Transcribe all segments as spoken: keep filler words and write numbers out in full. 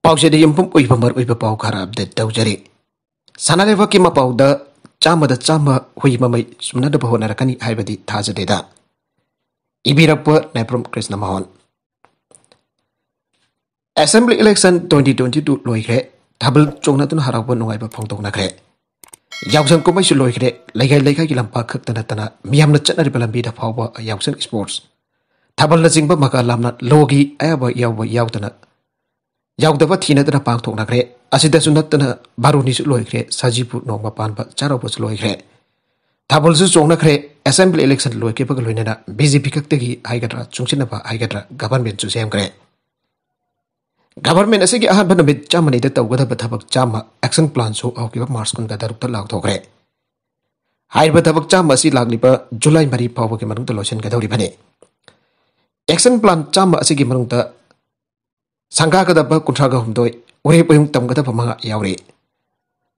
ꯄꯥꯎꯆꯦꯗ ꯌꯨꯝꯐꯝ ꯑꯣꯏꯕ ꯃꯔꯨꯑꯣꯏꯕ ꯄꯥꯎ ꯈꯔ ꯑꯞꯗꯦꯠ ꯇꯧꯖꯔꯤ꯫ ꯁꯅꯥ ꯂꯩꯕꯥꯛꯀꯤ ꯃꯄꯥꯎꯗ ꯆꯥꯝꯃꯗ ꯆꯥꯝꯃ ꯍꯨꯏ ꯃꯃꯩ ꯆꯨꯝꯅꯅꯕ ꯍꯣꯠꯅꯔꯛꯀꯅꯤ ꯍꯥꯏꯕꯗꯤ ꯊꯥꯖꯗꯦꯗ꯫ ꯏꯕꯤꯔꯛꯄ Naiprom Krishna Mohan. Assembly election twenty twenty two ꯂꯣꯏꯈ꯭ꯔꯦ꯫ ꯊꯥꯕꯜ ꯆꯣꯡꯅꯗꯨꯅ ꯍꯔꯥꯎꯕ ꯅꯨꯡꯉꯥꯏꯕ ꯐꯣꯡꯗꯣꯛꯅꯈ꯭ꯔꯦ꯫ ꯌꯥꯎꯁꯪ ꯀꯨꯝꯍꯩꯁꯨ ꯂꯣꯏꯈ꯭ꯔꯦ꯫ ꯂꯩꯀꯥꯏ ꯂꯩꯀꯥꯏꯒꯤ ꯂꯝꯄꯥꯛ ꯈꯛꯇ ꯅꯠꯇꯅ ꯃꯤꯌꯥꯝꯅ ꯆꯠꯅꯔꯤꯕ ꯂꯝꯕꯤꯗ ꯐꯥꯎꯕ ꯌꯥꯎꯁꯪ ꯏꯁꯄꯣꯔꯠꯁ, ꯊꯥꯕꯜꯅꯆꯤꯡꯕ ꯃꯀꯥ ꯂꯥꯝꯅ ꯂꯣꯒꯤ ꯑꯌꯥꯕ ꯌꯥꯎꯕ ꯌꯥꯎꯗꯅ ꯌꯥꯎꯗꯕ ꯊꯤꯅꯗꯅ ꯄꯥꯡꯊꯣꯛꯅꯈ꯭ꯔꯦ꯫ ꯑꯁꯤꯗꯁꯨ ꯅꯠꯇꯅ ꯕꯥꯔꯨꯅꯤꯁꯨ ꯂꯣꯏꯈ꯭ꯔꯦ, ꯁꯖꯤꯕꯨ ꯅꯣꯡꯃ ꯄꯥꯟꯕ ꯆꯥꯔꯧꯕꯁꯨ ꯂꯣꯏꯈ꯭ꯔꯦ꯫ ꯊꯥꯕꯜꯁꯨ ꯆꯣꯡꯅꯈ꯭ꯔꯦ꯫ ꯑꯦꯁꯦꯝꯕ꯭ꯂꯤ ꯏꯂꯦꯛꯁꯟ ꯂꯣꯏꯈꯤꯕꯒ ꯂꯣꯏꯅꯅ ꯕꯤ ꯖꯦ ꯄꯤ ꯈꯛꯇꯒꯤ ꯍꯥꯏꯒꯗ꯭ꯔꯥ, ꯆꯨꯡꯁꯤꯟꯅꯕ ꯍꯥꯏꯒꯗ꯭ꯔꯥ, ꯒꯚꯔꯟꯃꯦꯟꯠꯁꯨ ꯁꯦꯝꯈ꯭ꯔꯦ꯫ ꯒꯚꯔꯟꯃꯦꯟꯠ ꯑꯁꯤꯒꯤ ꯑꯍꯥꯟꯕ ꯅꯨꯃꯤꯠ ꯆꯥꯝꯃꯅꯤꯗ ꯇꯧꯒꯗꯕ ꯊꯕꯛ ꯆꯥꯝꯃ ꯑꯦꯛꯁꯟ ꯄ꯭ꯂꯥꯟꯁꯨ ꯍꯧꯈꯤꯕ ꯃꯥꯔꯆ ꯀꯨꯟꯒ ꯇꯔꯨꯛꯇ ꯂꯥꯎꯊꯣꯛꯈ꯭ꯔꯦ꯫ ꯍꯥꯏꯔꯤꯕ ꯊꯕꯛ ꯆꯥꯝꯃ ꯑꯁꯤ ꯂꯥꯛꯂꯤꯕ ꯖꯨꯂꯥꯏ ꯃꯔꯤ ꯐꯥꯎꯕꯒꯤ ꯃꯅꯨꯡꯗ ꯂꯣꯏꯁꯤꯟꯒꯗꯧꯔꯤꯕꯅꯤ꯫ ꯑꯦꯛꯁꯟ ꯄ꯭ꯂꯥꯟ ꯆꯥꯝꯃ ꯑꯁꯤꯒꯤ ꯃꯅꯨꯡꯗ ꯁꯪꯒꯥꯒꯗꯕ ꯀꯨꯟꯊ꯭ꯔꯥꯒ ꯍꯨꯝꯗꯣꯏ, ꯎꯔꯦꯞ ꯑꯣꯏꯍꯨꯝ ꯇꯝꯒꯗꯕ ꯃꯉꯥ ꯌꯥꯎꯔꯤ꯫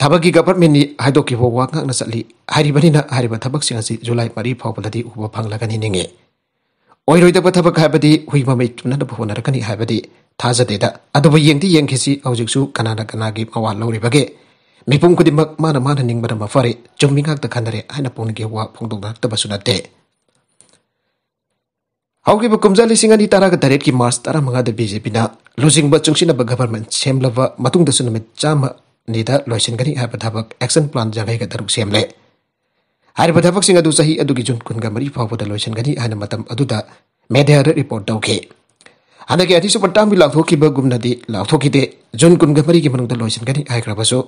ꯊꯕꯛꯀꯤ ꯒꯚꯔꯟꯃꯦꯟꯠꯅꯤ ꯍꯥꯏꯗꯣꯛꯈꯤꯕ ꯋꯥ ꯉꯥꯛꯅ ꯆꯠꯂꯤ꯫ ꯍꯥꯏꯔꯤꯕꯅꯤꯅ ꯍꯥꯏꯔꯤꯕ ꯊꯕꯛꯁꯤꯡ ꯑꯁꯤ ꯖꯨꯂꯥꯏ ꯃꯔꯤ ꯐꯥꯎꯕꯗꯗꯤ ꯎꯕ ꯐꯪꯂꯒꯅꯤ ꯅꯤꯡꯏ꯫ ꯑꯣꯏꯔꯣꯏꯗꯕ ꯊꯕꯛ ꯍꯥꯏꯕꯗꯤ ꯍꯨꯏ ꯃꯃꯩ ꯆꯨꯝꯅꯅꯕ ꯍꯣꯠꯅꯔꯛꯀꯅꯤ ꯍꯥꯏꯕꯗꯤ ꯊꯥꯖꯗꯦꯗ꯫ ꯑꯗꯨꯕꯨ ꯌꯦꯡꯗꯤ ꯌꯦꯡꯈꯤꯁꯤ, ꯍꯧꯖꯤꯛꯁꯨ ꯀꯅꯥꯅ ꯀꯅꯥꯒꯤ ꯃꯋꯥ ꯂꯧꯔꯤꯕꯒꯦ? ꯃꯤꯄꯨꯝ ꯈꯨꯗꯤꯡꯃꯛ ꯃꯥꯅ ꯃꯥꯅ ꯅꯤꯡꯕꯅ ꯃꯐꯔꯦ, ꯆꯨꯝꯃꯤ ꯉꯥꯛꯇ ꯈꯟꯅꯔꯦ ꯍꯥꯏꯅ ꯄꯨꯛꯅꯤꯡꯒꯤ ꯋꯥ ꯐꯣꯡꯗꯣꯛꯅꯔꯛꯇꯕꯁꯨ ꯅꯠꯇꯦ꯫ ꯍꯧꯈꯤꯕ ꯀꯨꯝꯖꯥ ꯂꯤꯁꯤꯡ ꯑꯅꯤ ꯇꯔꯥꯒ ꯇꯔꯦꯠꯀꯤ ꯃꯥꯔꯆ ꯇꯔꯥꯃꯉꯥꯗ ꯕꯤ ꯖꯦ ꯄꯤꯅ ꯂꯨꯆꯤꯡꯕ ꯆꯨꯡꯁꯤꯟꯅꯕ ꯒꯚꯔꯟꯃꯦꯟꯠ ꯁꯦꯝꯂꯕ ꯃꯇꯨꯡꯗꯁꯨ ꯅꯨꯃꯤꯠ ꯆꯥꯝꯃꯅꯤꯗ ꯂꯣꯏꯁꯤꯟꯒꯅꯤ ꯍꯥꯏꯕ ꯊꯕꯛ ꯑꯦꯛꯁꯟ ꯄ꯭ꯂꯥꯟ ꯌꯥꯡꯈꯩꯒ ꯇꯔꯨꯛ ꯁꯦꯝꯂꯦ꯫ ꯍꯥꯏꯔꯤꯕ ꯊꯕꯛꯁꯤꯡ ꯑꯗꯨ ꯆꯍꯤ ꯑꯗꯨꯒꯤ ꯖꯨꯟ ꯀꯨꯟꯒ ꯃꯔꯤ ꯐꯥꯎꯕꯗ ꯂꯣꯏꯁꯤꯟꯒꯅꯤ ꯍꯥꯏꯅ ꯃꯇꯝ ꯑꯗꯨꯗ ꯃꯦꯗꯤꯌꯥꯗ ꯔꯤꯄꯣꯔꯠ ꯇꯧꯈꯤ꯫ ꯍꯟꯗꯛꯀꯤ ꯑꯅꯤꯁꯨꯕ ꯇꯥꯔꯝꯒꯤ ꯂꯥꯎꯊꯣꯛꯈꯤꯕꯒꯨꯝꯅꯗꯤ ꯂꯥꯎꯊꯣꯛꯈꯤꯗꯦ꯫ ꯖꯨꯟ ꯀꯨꯟꯒ ꯃꯔꯤꯒꯤ ꯃꯅꯨꯡꯗ ꯂꯣꯏꯁꯤꯟꯒꯅꯤ ꯍꯥꯏꯈ꯭ꯔꯕꯁꯨ,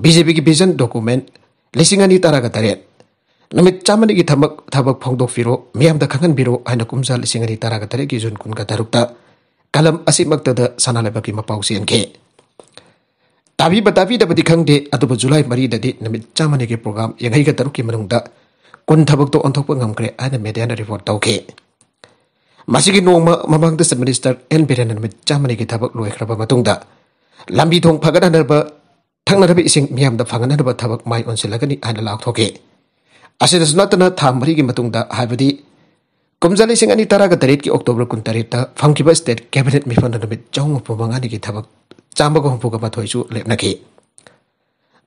ꯕꯤ ꯖꯦ ꯄꯤꯒꯤ ꯚꯤꯖꯟ ꯗꯣꯀꯨꯃꯦꯟꯠ ꯂꯤꯁꯤꯡ ꯑꯅꯤ ꯇꯔꯥꯒ ꯇꯔꯦꯠ, ꯅꯨꯃꯤꯠ ꯆꯥꯝꯃꯅꯤꯒꯤ ꯊꯕꯛ, ꯊꯕꯛ ꯐꯣꯡꯗꯣꯛꯄꯤꯔꯣ, ꯃꯤꯌꯥꯝꯗ ꯈꯪꯍꯟꯕꯤꯔꯣ ꯍꯥꯏꯅ ꯀꯨꯝꯖꯥ ꯂꯤꯁꯤꯡ ꯑꯅꯤ ꯇꯔꯥꯒ ꯇꯔꯦꯠꯀꯤ ꯖꯨꯟ ꯀꯨꯟꯒ ꯇꯔꯨꯛꯇ ꯀꯂꯝ ꯑꯁꯤꯃꯛꯇꯗ ꯁꯅꯥ ꯂꯩꯕꯥꯛꯀꯤ ꯃꯄꯥꯎ ꯆꯦꯟꯈꯤ꯫ ꯇꯥꯕꯤꯕ ꯇꯥꯕꯤꯗꯕꯗꯤ ꯈꯪꯗꯦ, ꯑꯗꯨꯕꯨ ꯖꯨꯂꯥꯏ ꯃꯔꯤꯗꯗꯤ ꯅꯨꯃꯤꯠ ꯆꯥꯝꯃꯅꯤꯒꯤ ꯄ꯭ꯔꯣꯒ꯭ꯔꯥꯝ ꯌꯥꯡꯈꯩꯒ ꯇꯔꯨꯛꯀꯤ ꯃꯅꯨꯡꯗ ꯀꯨꯟ ꯊꯕꯛꯇꯣ ꯑꯣꯟꯊꯣꯛꯄ ꯉꯝꯈ꯭ꯔꯦ ꯍꯥꯏꯅ ꯃꯦꯗꯤꯌꯥꯅ ꯔꯤꯄꯣꯔꯠ ꯇꯧꯈꯤ꯫ ꯃꯁꯤꯒꯤ ꯅꯣꯡꯃ ꯃꯃꯥꯡꯗ ꯆꯤꯐ ꯃꯤꯅꯤꯁꯇꯔ ꯑꯦꯟ ꯕꯤꯔꯦꯟꯅ ꯅꯨꯃꯤꯠ ꯆꯥꯝꯃꯅꯤꯒꯤ ꯊꯕꯛ ꯂꯣꯏꯈ꯭ꯔꯕ ꯃꯇꯨꯡꯗ ꯂꯝꯕꯤ ꯊꯣꯡ ꯐꯒꯠꯍꯟꯅꯕ, ꯊꯛꯅꯅꯕ ꯏꯁꯤꯡ ꯃꯤꯌꯥꯝꯗ ꯐꯪꯍꯟꯅꯕ ꯊꯕꯛ ꯃꯥꯏ ꯑꯣꯟꯁꯤꯜꯂꯒꯅꯤ ꯍꯥꯏꯅ ꯂꯥꯎꯊꯣꯛꯈꯤ꯫ ꯑꯁꯤꯗꯁꯨ ꯅꯠꯇꯅ ꯊꯥ ꯃꯔꯤꯒꯤ ꯃꯇꯨꯡꯗ, ꯍꯥꯏꯕꯗꯤ ꯀꯨꯝꯖꯥ ꯂꯤꯁꯤꯡ ꯑꯅꯤ ꯇꯔꯥꯒ ꯇꯔꯦꯠꯀꯤ ꯑꯣꯛꯇꯣꯕꯔ ꯀꯨꯟꯇꯔꯦꯠꯇ ꯐꯪꯈꯤꯕ ꯁ꯭ꯇꯦꯠ ꯀꯦꯕꯤꯅꯦꯠ ꯃꯤꯐꯝꯗ ꯅꯨꯃꯤꯠ ꯆꯍꯨꯝ ꯍꯨꯝꯐꯨ ꯃꯉꯥꯅꯤꯒꯤ ꯊꯕꯛ ꯆꯥꯝꯃꯒ ꯍꯨꯝꯐꯨꯒ ꯃꯥꯊꯣꯏꯁꯨ ꯂꯦꯞꯅꯈꯤ꯫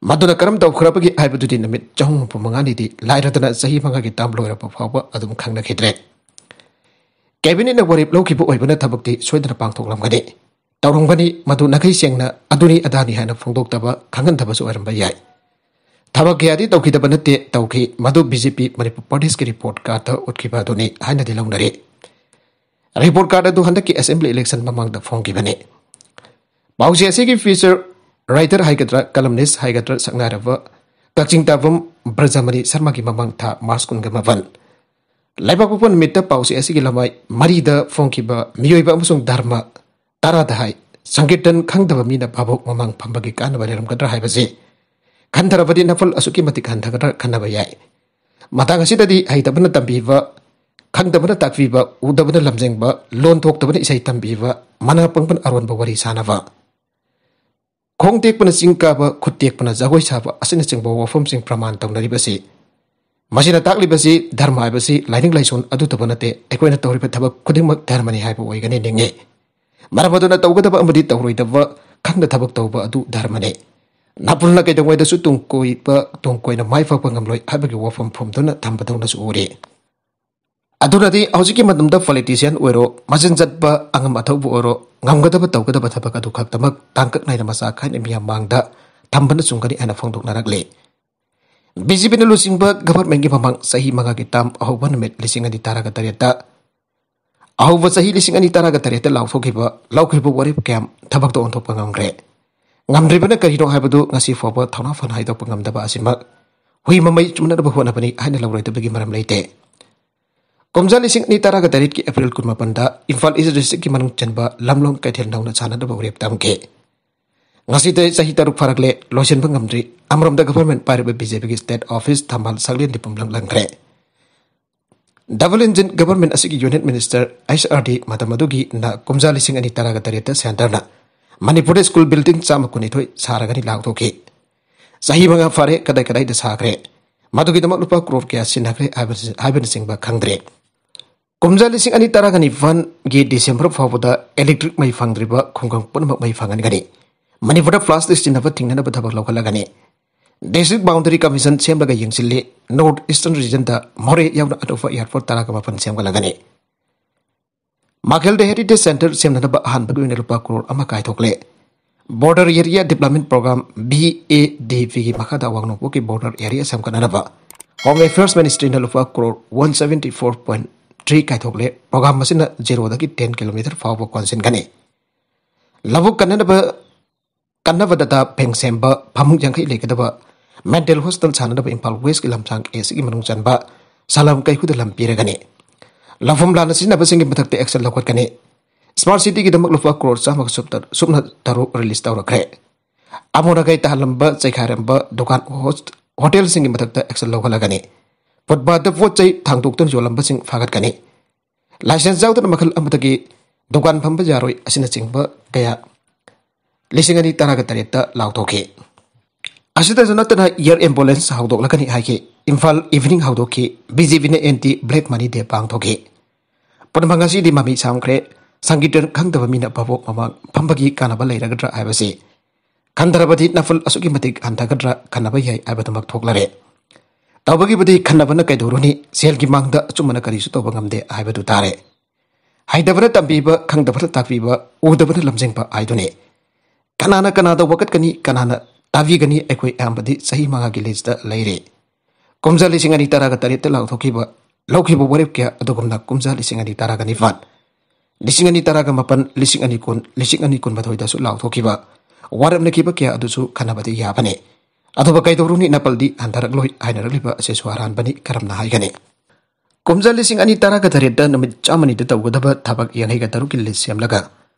ꯃꯗꯨꯅ ꯀꯔꯝ ꯇꯧꯈ꯭ꯔꯕꯒꯦ ꯍꯥꯏꯕꯗꯨꯗꯤ ꯅꯨꯃꯤꯠ ꯆꯍꯨꯝ ꯍꯨꯝꯐꯨ ꯃꯉꯥꯅꯤꯗꯤ ꯂꯥꯏꯔꯗꯅ ꯆꯍꯤ ꯃꯉꯥꯒꯤ ꯇꯥꯝ ꯂꯣꯏꯔꯕ ꯐꯥꯎꯕ ꯑꯗꯨꯝ ꯈꯪꯅꯈꯤꯗ꯭ꯔꯦ꯫ ꯀꯦꯕꯤꯅꯦꯠꯅ ꯋꯥꯔꯦꯞ ꯂꯧꯈꯤꯕ ꯑꯣꯏꯕꯅ ꯊꯕꯛꯇꯤ ꯁꯣꯏꯗꯅ ꯄꯥꯡꯊꯣꯛꯂꯝꯒꯅꯤ꯫ ꯇꯧꯔꯝꯒꯅꯤ, ꯃꯗꯨ ꯅꯥꯈꯩ ꯁꯦꯡꯅ ꯑꯗꯨꯅꯤ ꯑꯗꯥꯅꯤ ꯍꯥꯏꯅ ꯐꯣꯡꯗꯣꯛꯇꯕ, ꯈꯪꯍꯟꯗꯕꯁꯨ ꯑꯣꯏꯔꯝꯕ ꯌꯥꯏ꯫ ꯊꯕꯛ ꯀꯌꯥꯗꯤ ꯇꯧꯈꯤꯗꯕ ꯅꯠꯇꯦ, ꯇꯧꯈꯤ꯫ ꯃꯗꯨ ꯕꯤ ꯖꯦ ꯄꯤ ꯃꯅꯤꯄꯨꯔ ꯄ꯭ꯔꯗꯦꯁꯀꯤ ꯔꯤꯄꯣꯔꯠ ꯀꯥꯔꯗꯇ ꯎꯠꯈꯤꯕ ꯑꯗꯨꯅꯤ ꯍꯥꯏꯅꯗꯤ ꯂꯧꯅꯔꯤ꯫ ꯔꯤꯄꯣꯔꯠ ꯀꯥꯔꯗ ꯑꯗꯨ ꯍꯟꯗꯛꯀꯤ ꯑꯦꯁꯦꯝꯕ꯭ꯂꯤ ꯏꯂꯦꯛꯁꯟ ꯃꯃꯥꯡꯗ ꯐꯣꯡꯈꯤꯕꯅꯤ꯫ ꯄꯥꯎꯆꯦ ꯑꯁꯤꯒꯤ ꯐꯤꯆꯔ ꯔꯥꯏꯇꯔ ꯍꯥꯏꯒꯗ꯭ꯔꯥ, ꯀꯂꯝꯅꯤꯁ ꯍꯥꯏꯒꯗ꯭ꯔꯥ, ꯁꯛꯅꯥꯏꯔꯕ ꯀꯛꯆꯤꯡ ꯇꯥꯕꯝ ꯕ꯭ꯔꯖꯃꯅꯤ ꯁꯔꯃꯒꯤ ꯃꯃꯥꯡ ꯊꯥ ꯃꯥꯔꯆ ꯀꯨꯟꯒ ꯃꯥꯄꯟ ꯂꯩꯕꯥꯛꯄꯣꯛꯄ ꯅꯨꯃꯤꯠꯇ ꯄꯥꯎꯆꯦ ꯑꯁꯤꯒꯤ ꯂꯃꯥꯏ ꯃꯔꯤꯗ ꯐꯣꯡꯈꯤꯕ ꯃꯤꯑꯣꯏꯕ ꯑꯃꯁꯨꯡ ꯙꯔꯃ ꯇꯔꯥꯗ ꯍꯥꯏ, ꯁꯪꯀꯤꯔꯇꯟ ꯈꯪꯗꯕ ꯃꯤꯅ ꯚꯥꯕꯣꯛ ꯃꯃꯥꯡ ꯐꯝꯕꯒꯤ ꯀꯥꯟꯅꯕ ꯂꯩꯔꯝꯒꯗ꯭ꯔꯥ ꯍꯥꯏꯕꯁꯤ ꯈꯟꯊꯔꯕꯗꯤ ꯅꯐꯜ ꯑꯁꯨꯛꯀꯤ ꯃꯇꯤꯛ ꯍꯟꯊꯒꯗ꯭ꯔꯥ ꯈꯟꯅꯕ ꯌꯥꯏ꯫ ꯃꯇꯥꯡ ꯑꯁꯤꯗꯗꯤ ꯍꯩꯇꯕꯅ ꯇꯝꯕꯤꯕ, ꯈꯪꯗꯕꯅ ꯇꯥꯛꯄꯤꯕ, ꯎꯗꯕꯅ ꯂꯝꯖꯤꯡꯕ, ꯂꯣꯟ ꯊꯣꯛꯇꯕꯅ ꯏꯁꯩ ꯇꯝꯕꯤꯕ, ꯃꯅꯥ ꯄꯪꯕꯅ ꯑꯔꯣꯟꯕ ꯋꯥꯔꯤ ꯁꯥꯟꯅꯕ, ꯈꯣꯡ ꯇꯦꯛꯄꯅ ꯆꯤꯡ ꯀꯥꯕ, ꯈꯨꯠ ꯇꯦꯛꯄꯅ ꯖꯒꯣꯏ ꯁꯥꯕ ꯑꯁꯤꯅꯆꯤꯡꯕ ꯋꯥꯐꯝꯁꯤꯡ ꯄ꯭ꯔꯃꯥꯟ ꯇꯧꯅꯔꯤꯕꯁꯤ, ꯃꯁꯤꯅ ꯇꯥꯛꯂꯤꯕꯁꯤ ꯙꯔꯃ ꯍꯥꯏꯕꯁꯤ ꯂꯥꯏꯅꯤꯡ ꯂꯥꯏꯁꯣꯟ ꯑꯗꯨꯇꯕꯨ ꯅꯠꯇꯦ, ꯑꯩꯈꯣꯏꯅ ꯇꯧꯔꯤꯕ ꯊꯕꯛ ꯈꯨꯗꯤꯡꯃꯛ ꯙꯔꯃꯅꯤ ꯍꯥꯏꯕ ꯑꯣꯏꯒꯅꯤ ꯅꯤꯡꯏ꯫ ꯃꯔꯝ ꯑꯗꯨꯅ ꯇꯧꯒꯗꯕ ꯑꯃꯗꯤ ꯇꯧꯔꯣꯏꯗꯕ ꯈꯪꯅ ꯊꯕꯛ ꯇꯧꯕ ꯑꯗꯨ ꯙꯔꯃꯅꯤ꯫ ꯅꯥꯄꯨꯜꯅ ꯀꯩꯗꯧꯉꯩꯗꯁꯨ ꯇꯨꯡ ꯀꯣꯏꯕ, ꯇꯨꯡ ꯀꯣꯏꯅ ꯃꯥꯏ ꯄꯥꯛꯄ ꯉꯝꯂꯣꯏ ꯍꯥꯏꯕꯒꯤ ꯋꯥꯐꯝ ꯐꯣꯝꯗꯨꯅ ꯊꯝꯕꯗꯧꯅꯁꯨ ꯎꯔꯤ꯫ ꯑꯗꯨꯅꯗꯤ ꯍꯧꯖꯤꯛꯀꯤ ꯃꯇꯝꯗ ꯄꯣꯂꯤꯇꯤꯁꯤꯌꯥꯟ ꯑꯣꯏꯔꯣ, ꯃꯆꯤꯟ ꯆꯠꯄ ꯑꯉꯝ ꯑꯊꯧꯕ ꯑꯣꯏꯔꯣ, ꯉꯝꯒꯗꯕ ꯇꯧꯒꯗꯕ ꯊꯕꯛ ꯑꯗꯨ ꯈꯛꯇꯃꯛ ꯇꯥꯡꯀꯛ ꯅꯥꯏꯅ ꯃꯆꯥ ꯈꯥꯏꯅ ꯃꯤꯌꯥꯝ ꯃꯥꯡꯗ ꯊꯝꯕꯅ ꯆꯨꯝꯒꯅꯤ ꯍꯥꯏꯅ ꯐꯣꯡꯗꯣꯛꯅꯔꯛꯂꯤ꯫ ꯕꯤ ꯖꯦ ꯄꯤꯅ ꯂꯨꯆꯤꯡꯕ ꯒꯚꯔꯟꯃꯦꯟꯒꯤ ꯃꯃꯥꯡ ꯆꯍꯤ ꯃꯉꯥꯒꯤ ꯇꯥꯝ ꯑꯍꯧꯕ ꯅꯨꯃꯤꯠ ꯂꯤꯁꯤꯡ ꯑꯅꯤ ꯇꯔꯥꯒ ꯇꯔꯦꯠꯇ ꯑꯍꯧꯕ ꯆꯍꯤ ꯂꯤꯁꯤꯡ ꯑꯅꯤ ꯇꯔꯥꯒ ꯇꯔꯦꯠꯇ ꯂꯥꯎꯊꯣꯛꯈꯤꯕ, ꯂꯧꯈꯤꯕ ꯋꯥꯔꯦꯞ ꯀꯌꯥꯝ ꯊꯕꯛꯇ ꯑꯣꯟꯊꯣꯛꯄ ꯉꯝꯈ꯭ꯔꯦ꯫ ꯉꯝꯗ꯭ꯔꯤꯕꯅ ꯀꯔꯤꯅꯣ ꯍꯥꯏꯕꯗꯨ ꯉꯁꯤ ꯐꯥꯎꯕ ꯊꯧꯅꯥ ꯐꯅ ꯍꯥꯏꯗꯣꯛꯄ ꯉꯝꯗꯕ ꯑꯁꯤꯃꯛ ꯍꯨꯏ ꯃꯃꯩ ꯆꯨꯝꯅꯅꯕ ꯍꯣꯠꯅꯕꯅꯤ ꯍꯥꯏꯅ ꯂꯧꯔꯣꯏꯗꯕꯒꯤ ꯃꯔꯝ ꯂꯩꯇꯦ꯫ ꯀꯨꯝꯖꯥ ꯂꯤꯁꯤꯡ ꯑꯅꯤ ꯇꯔꯥꯒ ꯇꯔꯦꯠꯀꯤ ꯑꯦꯄ꯭ꯔꯤꯜ ꯀꯨꯟꯃꯥꯄꯟꯗ ꯏꯝꯐꯥꯜ ꯏꯁ ꯗꯤꯁꯇ꯭ꯔꯤꯛꯀꯤ ꯃꯅꯨꯡ ꯆꯟꯕ ꯂꯝꯂꯣꯡ ꯀꯩꯊꯦꯜ ꯅꯧꯅ ꯁꯥꯟꯅꯅꯕ ꯋꯥꯔꯦꯞ ꯊꯝꯈꯤ꯫ ꯉꯁꯤꯗ ꯆꯍꯤ ꯇꯔꯨꯛ ꯐꯥꯔꯛꯂꯦ, ꯂꯣꯏꯁꯤꯟꯕ ꯉꯝꯗ꯭ꯔꯤ꯫ ꯑꯃꯔꯣꯝꯗ ꯒꯚꯔꯟꯃꯦꯟ ꯄꯥꯏꯔꯤꯕ ꯕꯤ ꯖꯦ ꯄꯤꯒꯤ ꯁ꯭ꯇꯦꯠ ꯑꯣꯐꯤꯁ ꯊꯝꯕꯥꯜ ꯁꯛꯂꯦꯟꯗꯤ ꯄꯨꯝꯂꯪ ꯂꯪꯈ꯭ꯔꯦ꯫ ꯗꯕꯜ ꯏꯟꯖꯤꯟ ꯒꯚꯔꯟꯃꯦꯟ ꯑꯁꯤꯒꯤ unit minister H R D ꯃꯇꯝ ꯑꯗꯨꯒꯤ ꯅ ꯀꯨꯝꯖꯥ ꯂꯤꯁꯤꯡ ꯑꯅꯤ ꯇꯔꯥꯒ ꯇꯔꯦꯠꯇ ꯁꯦꯟꯇꯔꯅ ꯃꯅꯤꯄꯨꯔꯗ ꯁ꯭ꯀꯨꯜ ꯕꯤꯜꯗꯤꯡ ꯆꯥꯝꯃ ꯀꯨꯟꯅꯤꯊꯣꯏ ꯁꯥꯔꯒꯅꯤ ꯂꯥꯎꯊꯣꯛꯈꯤ꯫ ꯆꯍꯤ ꯃꯉꯥ ꯐꯥꯔꯦ, ꯀꯗꯥꯏ ꯀꯗꯥꯏꯗ ꯁꯥꯈ꯭ꯔꯦ? ꯃꯗꯨꯒꯤꯗꯃꯛ ꯂꯨꯄꯥ ꯀ꯭ꯔꯣꯔ ꯀꯌꯥ ꯁꯤꯟꯅꯈ꯭ꯔꯦ ꯍꯥꯏꯕꯁꯤ-, ꯍꯥꯏꯕꯅꯆꯤꯡꯕ ꯈꯪꯗ꯭ꯔꯦ꯫ ꯀꯨꯝꯖꯥ ꯂꯤꯁꯤꯡ ꯑꯅꯤ ꯇꯔꯥꯒ ꯅꯤꯄꯥꯟꯒꯤ ꯗꯤꯁꯦꯝꯕꯔ ꯐꯥꯎꯕꯗ electric ꯃꯩ ꯐꯪꯗ꯭ꯔꯤꯕ ꯈꯨꯡꯒꯪ ꯄꯨꯝꯅꯃꯛ ꯃꯩ ꯐꯪꯍꯟꯒꯅꯤ꯫ ꯃꯅꯤꯄꯨꯔꯗ flash list ꯁꯤꯖꯤꯟꯅꯕ ꯊꯤꯡꯅꯅꯕ ꯊꯕꯛ ꯂꯧꯈꯠꯂꯒꯅꯤ꯫ District Boundary Commission ꯁꯦꯝꯂꯒ ꯌꯦꯡꯁꯤꯜꯂꯤ꯫ North Eastern Regionꯗ ꯃꯣꯔꯦ ꯌꯥꯎꯅ ꯑꯇꯣꯞꯄ airport ꯇꯔꯥꯒ ꯃꯥꯄꯟ ꯁꯦꯝꯒꯠꯂꯒꯅꯤ꯫ ꯃꯥꯀꯦꯜꯗ Heritage Center ꯁꯦꯝꯅꯅꯕ ꯑꯍꯥꯟꯕꯒꯤ ꯑꯣꯏꯅ ꯂꯨꯄꯥ ꯀ꯭ꯔꯣꯔ ꯑꯃ ꯀꯥꯏꯊꯣꯛꯂꯦ꯫ Border Area Development Program, B A D P ꯒꯤ ꯃꯈꯥꯗ ꯑꯋꯥꯡ ꯅꯣꯡꯄꯣꯛꯀꯤ border area ꯁꯦꯝꯒꯠꯅꯅꯕ Home Affairs Ministryꯅ ꯂꯨꯄꯥ crore one seventy four point three ꯀꯥꯏꯊꯣꯛꯂꯦ꯫ Program ꯑꯁꯤꯅ ꯖꯦꯔꯣꯗꯒꯤ ten kilometer ꯐꯥꯎꯕ ꯀꯣꯟꯁꯤꯟꯒꯅꯤ꯫ ꯂꯧꯕꯨꯛ ꯀꯟꯅꯅꯕ, ꯀꯟꯅꯕ data bank ꯁꯦꯝꯕ, ꯐꯃꯨꯡ ꯌꯥꯡꯈꯩ ꯂꯩꯒꯗꯕ mental hospital ꯁꯥꯅꯅꯕ ꯏꯝꯐꯥꯜ Westꯀꯤ ꯂꯝꯁꯥꯡ A Cꯒꯤ ꯃꯅꯨꯡ ꯆꯟꯕ ꯁꯂꯝ ꯀꯩꯍꯨꯗ ꯂꯝ ꯄꯤꯔꯒꯅꯤ꯫ ꯂꯧꯐꯝ ꯂꯥꯟꯅ ꯁꯤꯖꯤꯟꯅꯕꯁꯤꯡꯒꯤ ꯃꯊꯛꯇ action ꯂꯧꯈꯠꯀꯅꯤ꯫ Smart Cityꯒꯤꯗꯃꯛ ꯂꯨꯄꯥ ꯀ꯭ꯔꯣꯔ ꯆꯥꯝꯃꯒ ꯁꯨꯞꯅ, ꯁꯨꯞꯅ ꯇꯔꯨꯛ release ꯇꯧꯔꯛꯈ꯭ꯔꯦ꯫ ꯑꯃꯣꯠ ꯑꯀꯥꯏ ꯇꯥꯍꯜꯂꯝꯕ, ꯆꯩꯈꯥꯏꯔꯝꯕ ꯗꯨꯀꯥꯟ, ꯍꯣꯁ-, ꯍꯣꯇꯦꯜꯁꯤꯡꯒꯤ ꯃꯊꯛꯇ action ꯂꯧꯈꯠꯂꯒꯅꯤ꯫ ꯐꯨꯠꯄꯥꯠꯇ ꯄꯣꯠ ꯆꯩ ꯊꯥꯡꯗꯣꯛꯇꯨꯅ ꯌꯣꯜꯂꯝꯕꯁꯤꯡ ꯐꯥꯒꯠꯀꯅꯤ꯫ License ꯌꯥꯎꯗꯅ ꯃꯈꯜ ꯑꯃꯠꯇꯒꯤ ꯗꯨꯀꯥꯟ ꯐꯝꯕ ꯌꯥꯔꯣꯏ ꯑꯁꯤꯅꯆꯤꯡꯕ ꯀꯌꯥ ꯂꯤꯁꯤꯡ ꯑꯅꯤ ꯇꯔꯥꯒ ꯇꯔꯦꯠꯇ ꯂꯥꯎꯊꯣꯛꯈꯤ꯫ ꯑꯁꯤꯗꯁꯨ ꯅꯠꯇꯅ air ambulance ꯍꯧꯗꯣꯛꯂꯛꯀꯅꯤ ꯍꯥꯏꯈꯤ꯫ ꯏꯝꯐꯥꯜ Evening ꯍꯧꯗꯣꯛꯈꯤ꯫ B J Pꯅ anti black money day ꯄꯥꯡꯊꯣꯛꯈꯤ꯫ ꯄꯨꯝꯅꯃꯛ ꯑꯁꯤꯗꯤ ꯃꯃꯤ ꯁꯥꯝꯈ꯭ꯔꯦ꯫ ꯁꯪꯀꯤꯔꯇꯟ ꯈꯪꯗꯕ ꯃꯤꯅ ꯚꯥꯕꯣꯛ ꯃꯃꯥꯡ ꯐꯝꯕꯒꯤ ꯀꯥꯟꯅꯕ ꯂꯩꯔꯒꯗ꯭ꯔꯥ ꯍꯥꯏꯕꯁꯤ ꯈꯟꯊꯔꯕꯗꯤ ꯅꯥꯐꯜ ꯑꯁꯨꯛꯀꯤ ꯃꯇꯤꯛ ꯍꯟꯊꯒꯗ꯭ꯔꯥ ꯈꯟꯅꯕ ꯌꯥꯏ ꯍꯥꯏꯕꯗꯨꯃꯛ ꯊꯣꯛꯂꯔꯦ꯫ ꯇꯧꯕꯒꯤꯕꯨꯗꯤ ꯈꯟꯅꯕꯅ ꯀꯩꯗꯧꯔꯨꯅꯤ, ꯁꯦꯜꯒꯤ ꯃꯥꯡꯗ ꯑꯆꯨꯝꯕꯅ ꯀꯔꯤꯁꯨ ꯇꯧꯕ ꯉꯝꯗꯦ ꯍꯥꯏꯕꯗꯨ ꯇꯥꯔꯦ꯫ ꯍꯩꯇꯕꯅ ꯇꯝꯕꯤꯕ, ꯈꯪꯗꯕꯅ ꯇꯥꯛꯄꯤꯕ, ꯎꯗꯕꯅ ꯂꯝꯖꯤꯡꯕ ꯍꯥꯏꯗꯨꯅꯤ꯫ ꯀꯅꯥꯅ ꯀꯅꯥꯗ ꯋꯥꯀꯠꯀꯅꯤ, ꯀꯅꯥꯅ ꯇꯥꯕꯤꯒꯅꯤ, ꯑꯩꯈꯣꯏ ꯑꯌꯥꯝꯕꯗꯤ ꯆꯍꯤ ꯃꯉꯥꯒꯤ leaseꯇ ꯂꯩꯔꯦ꯫ ꯀꯨꯝꯖꯥ ꯂꯤꯁꯤꯡ ꯑꯅꯤ ꯇꯔꯥꯒ ꯇꯔꯦꯠꯇ ꯂꯥꯎꯊꯣꯛꯈꯤꯕ, ꯂꯧꯈꯤꯕ ꯋꯥꯔꯦꯞ ꯀꯌꯥ ꯑꯗꯨꯒꯨꯝꯅ ꯀꯨꯝꯖꯥ ꯂꯤꯁꯤꯡ ꯑꯅꯤ ꯇꯔꯥꯒ ꯅꯤꯄꯥꯟ, ꯂꯤꯁꯤꯡ ꯑꯅꯤ ꯇꯔꯥꯒ ꯃꯥꯄꯟ, ꯂꯤꯁꯤꯡ ꯑꯅꯤ ꯀꯨꯟ, ꯂꯤꯁꯤꯡ ꯑꯅꯤ ꯀꯨꯟꯃꯥꯊꯣꯏꯗꯁꯨ ꯂꯥꯎꯊꯣꯛꯈꯤꯕ, ꯋꯥꯔꯦꯞꯅꯈꯤꯕ ꯀꯌꯥ ꯑꯗꯨꯁꯨ ꯈꯟꯅꯕꯗꯤ ꯌꯥꯕꯅꯤ꯫ ꯑꯗꯨꯕꯨ ꯀꯩꯗꯧꯔꯨꯅꯤ, ꯅꯥꯄꯜꯗꯤ ꯍꯟꯊꯔꯛꯂꯣꯏ ꯍꯥꯏꯅꯔꯛꯂꯤꯕ ꯑꯁꯤꯁꯨ ꯑꯔꯥꯟꯕꯅꯤ, ꯀꯔꯝꯅ ꯍꯥꯏꯒꯅꯤ? ꯀꯨꯝꯖꯥ ꯂꯤꯁꯤꯡ ꯑꯅꯤ ꯇꯔꯥꯒ ꯇꯔꯦꯠꯇ ꯅꯨꯃꯤꯠ ꯆꯥꯝꯃꯅꯤꯗ ꯇꯧꯒꯗꯕ ꯊꯕꯛ ꯌꯥꯡꯈꯩꯒ ꯇꯔꯨꯛꯀꯤ list ꯁꯦꯝꯂꯒ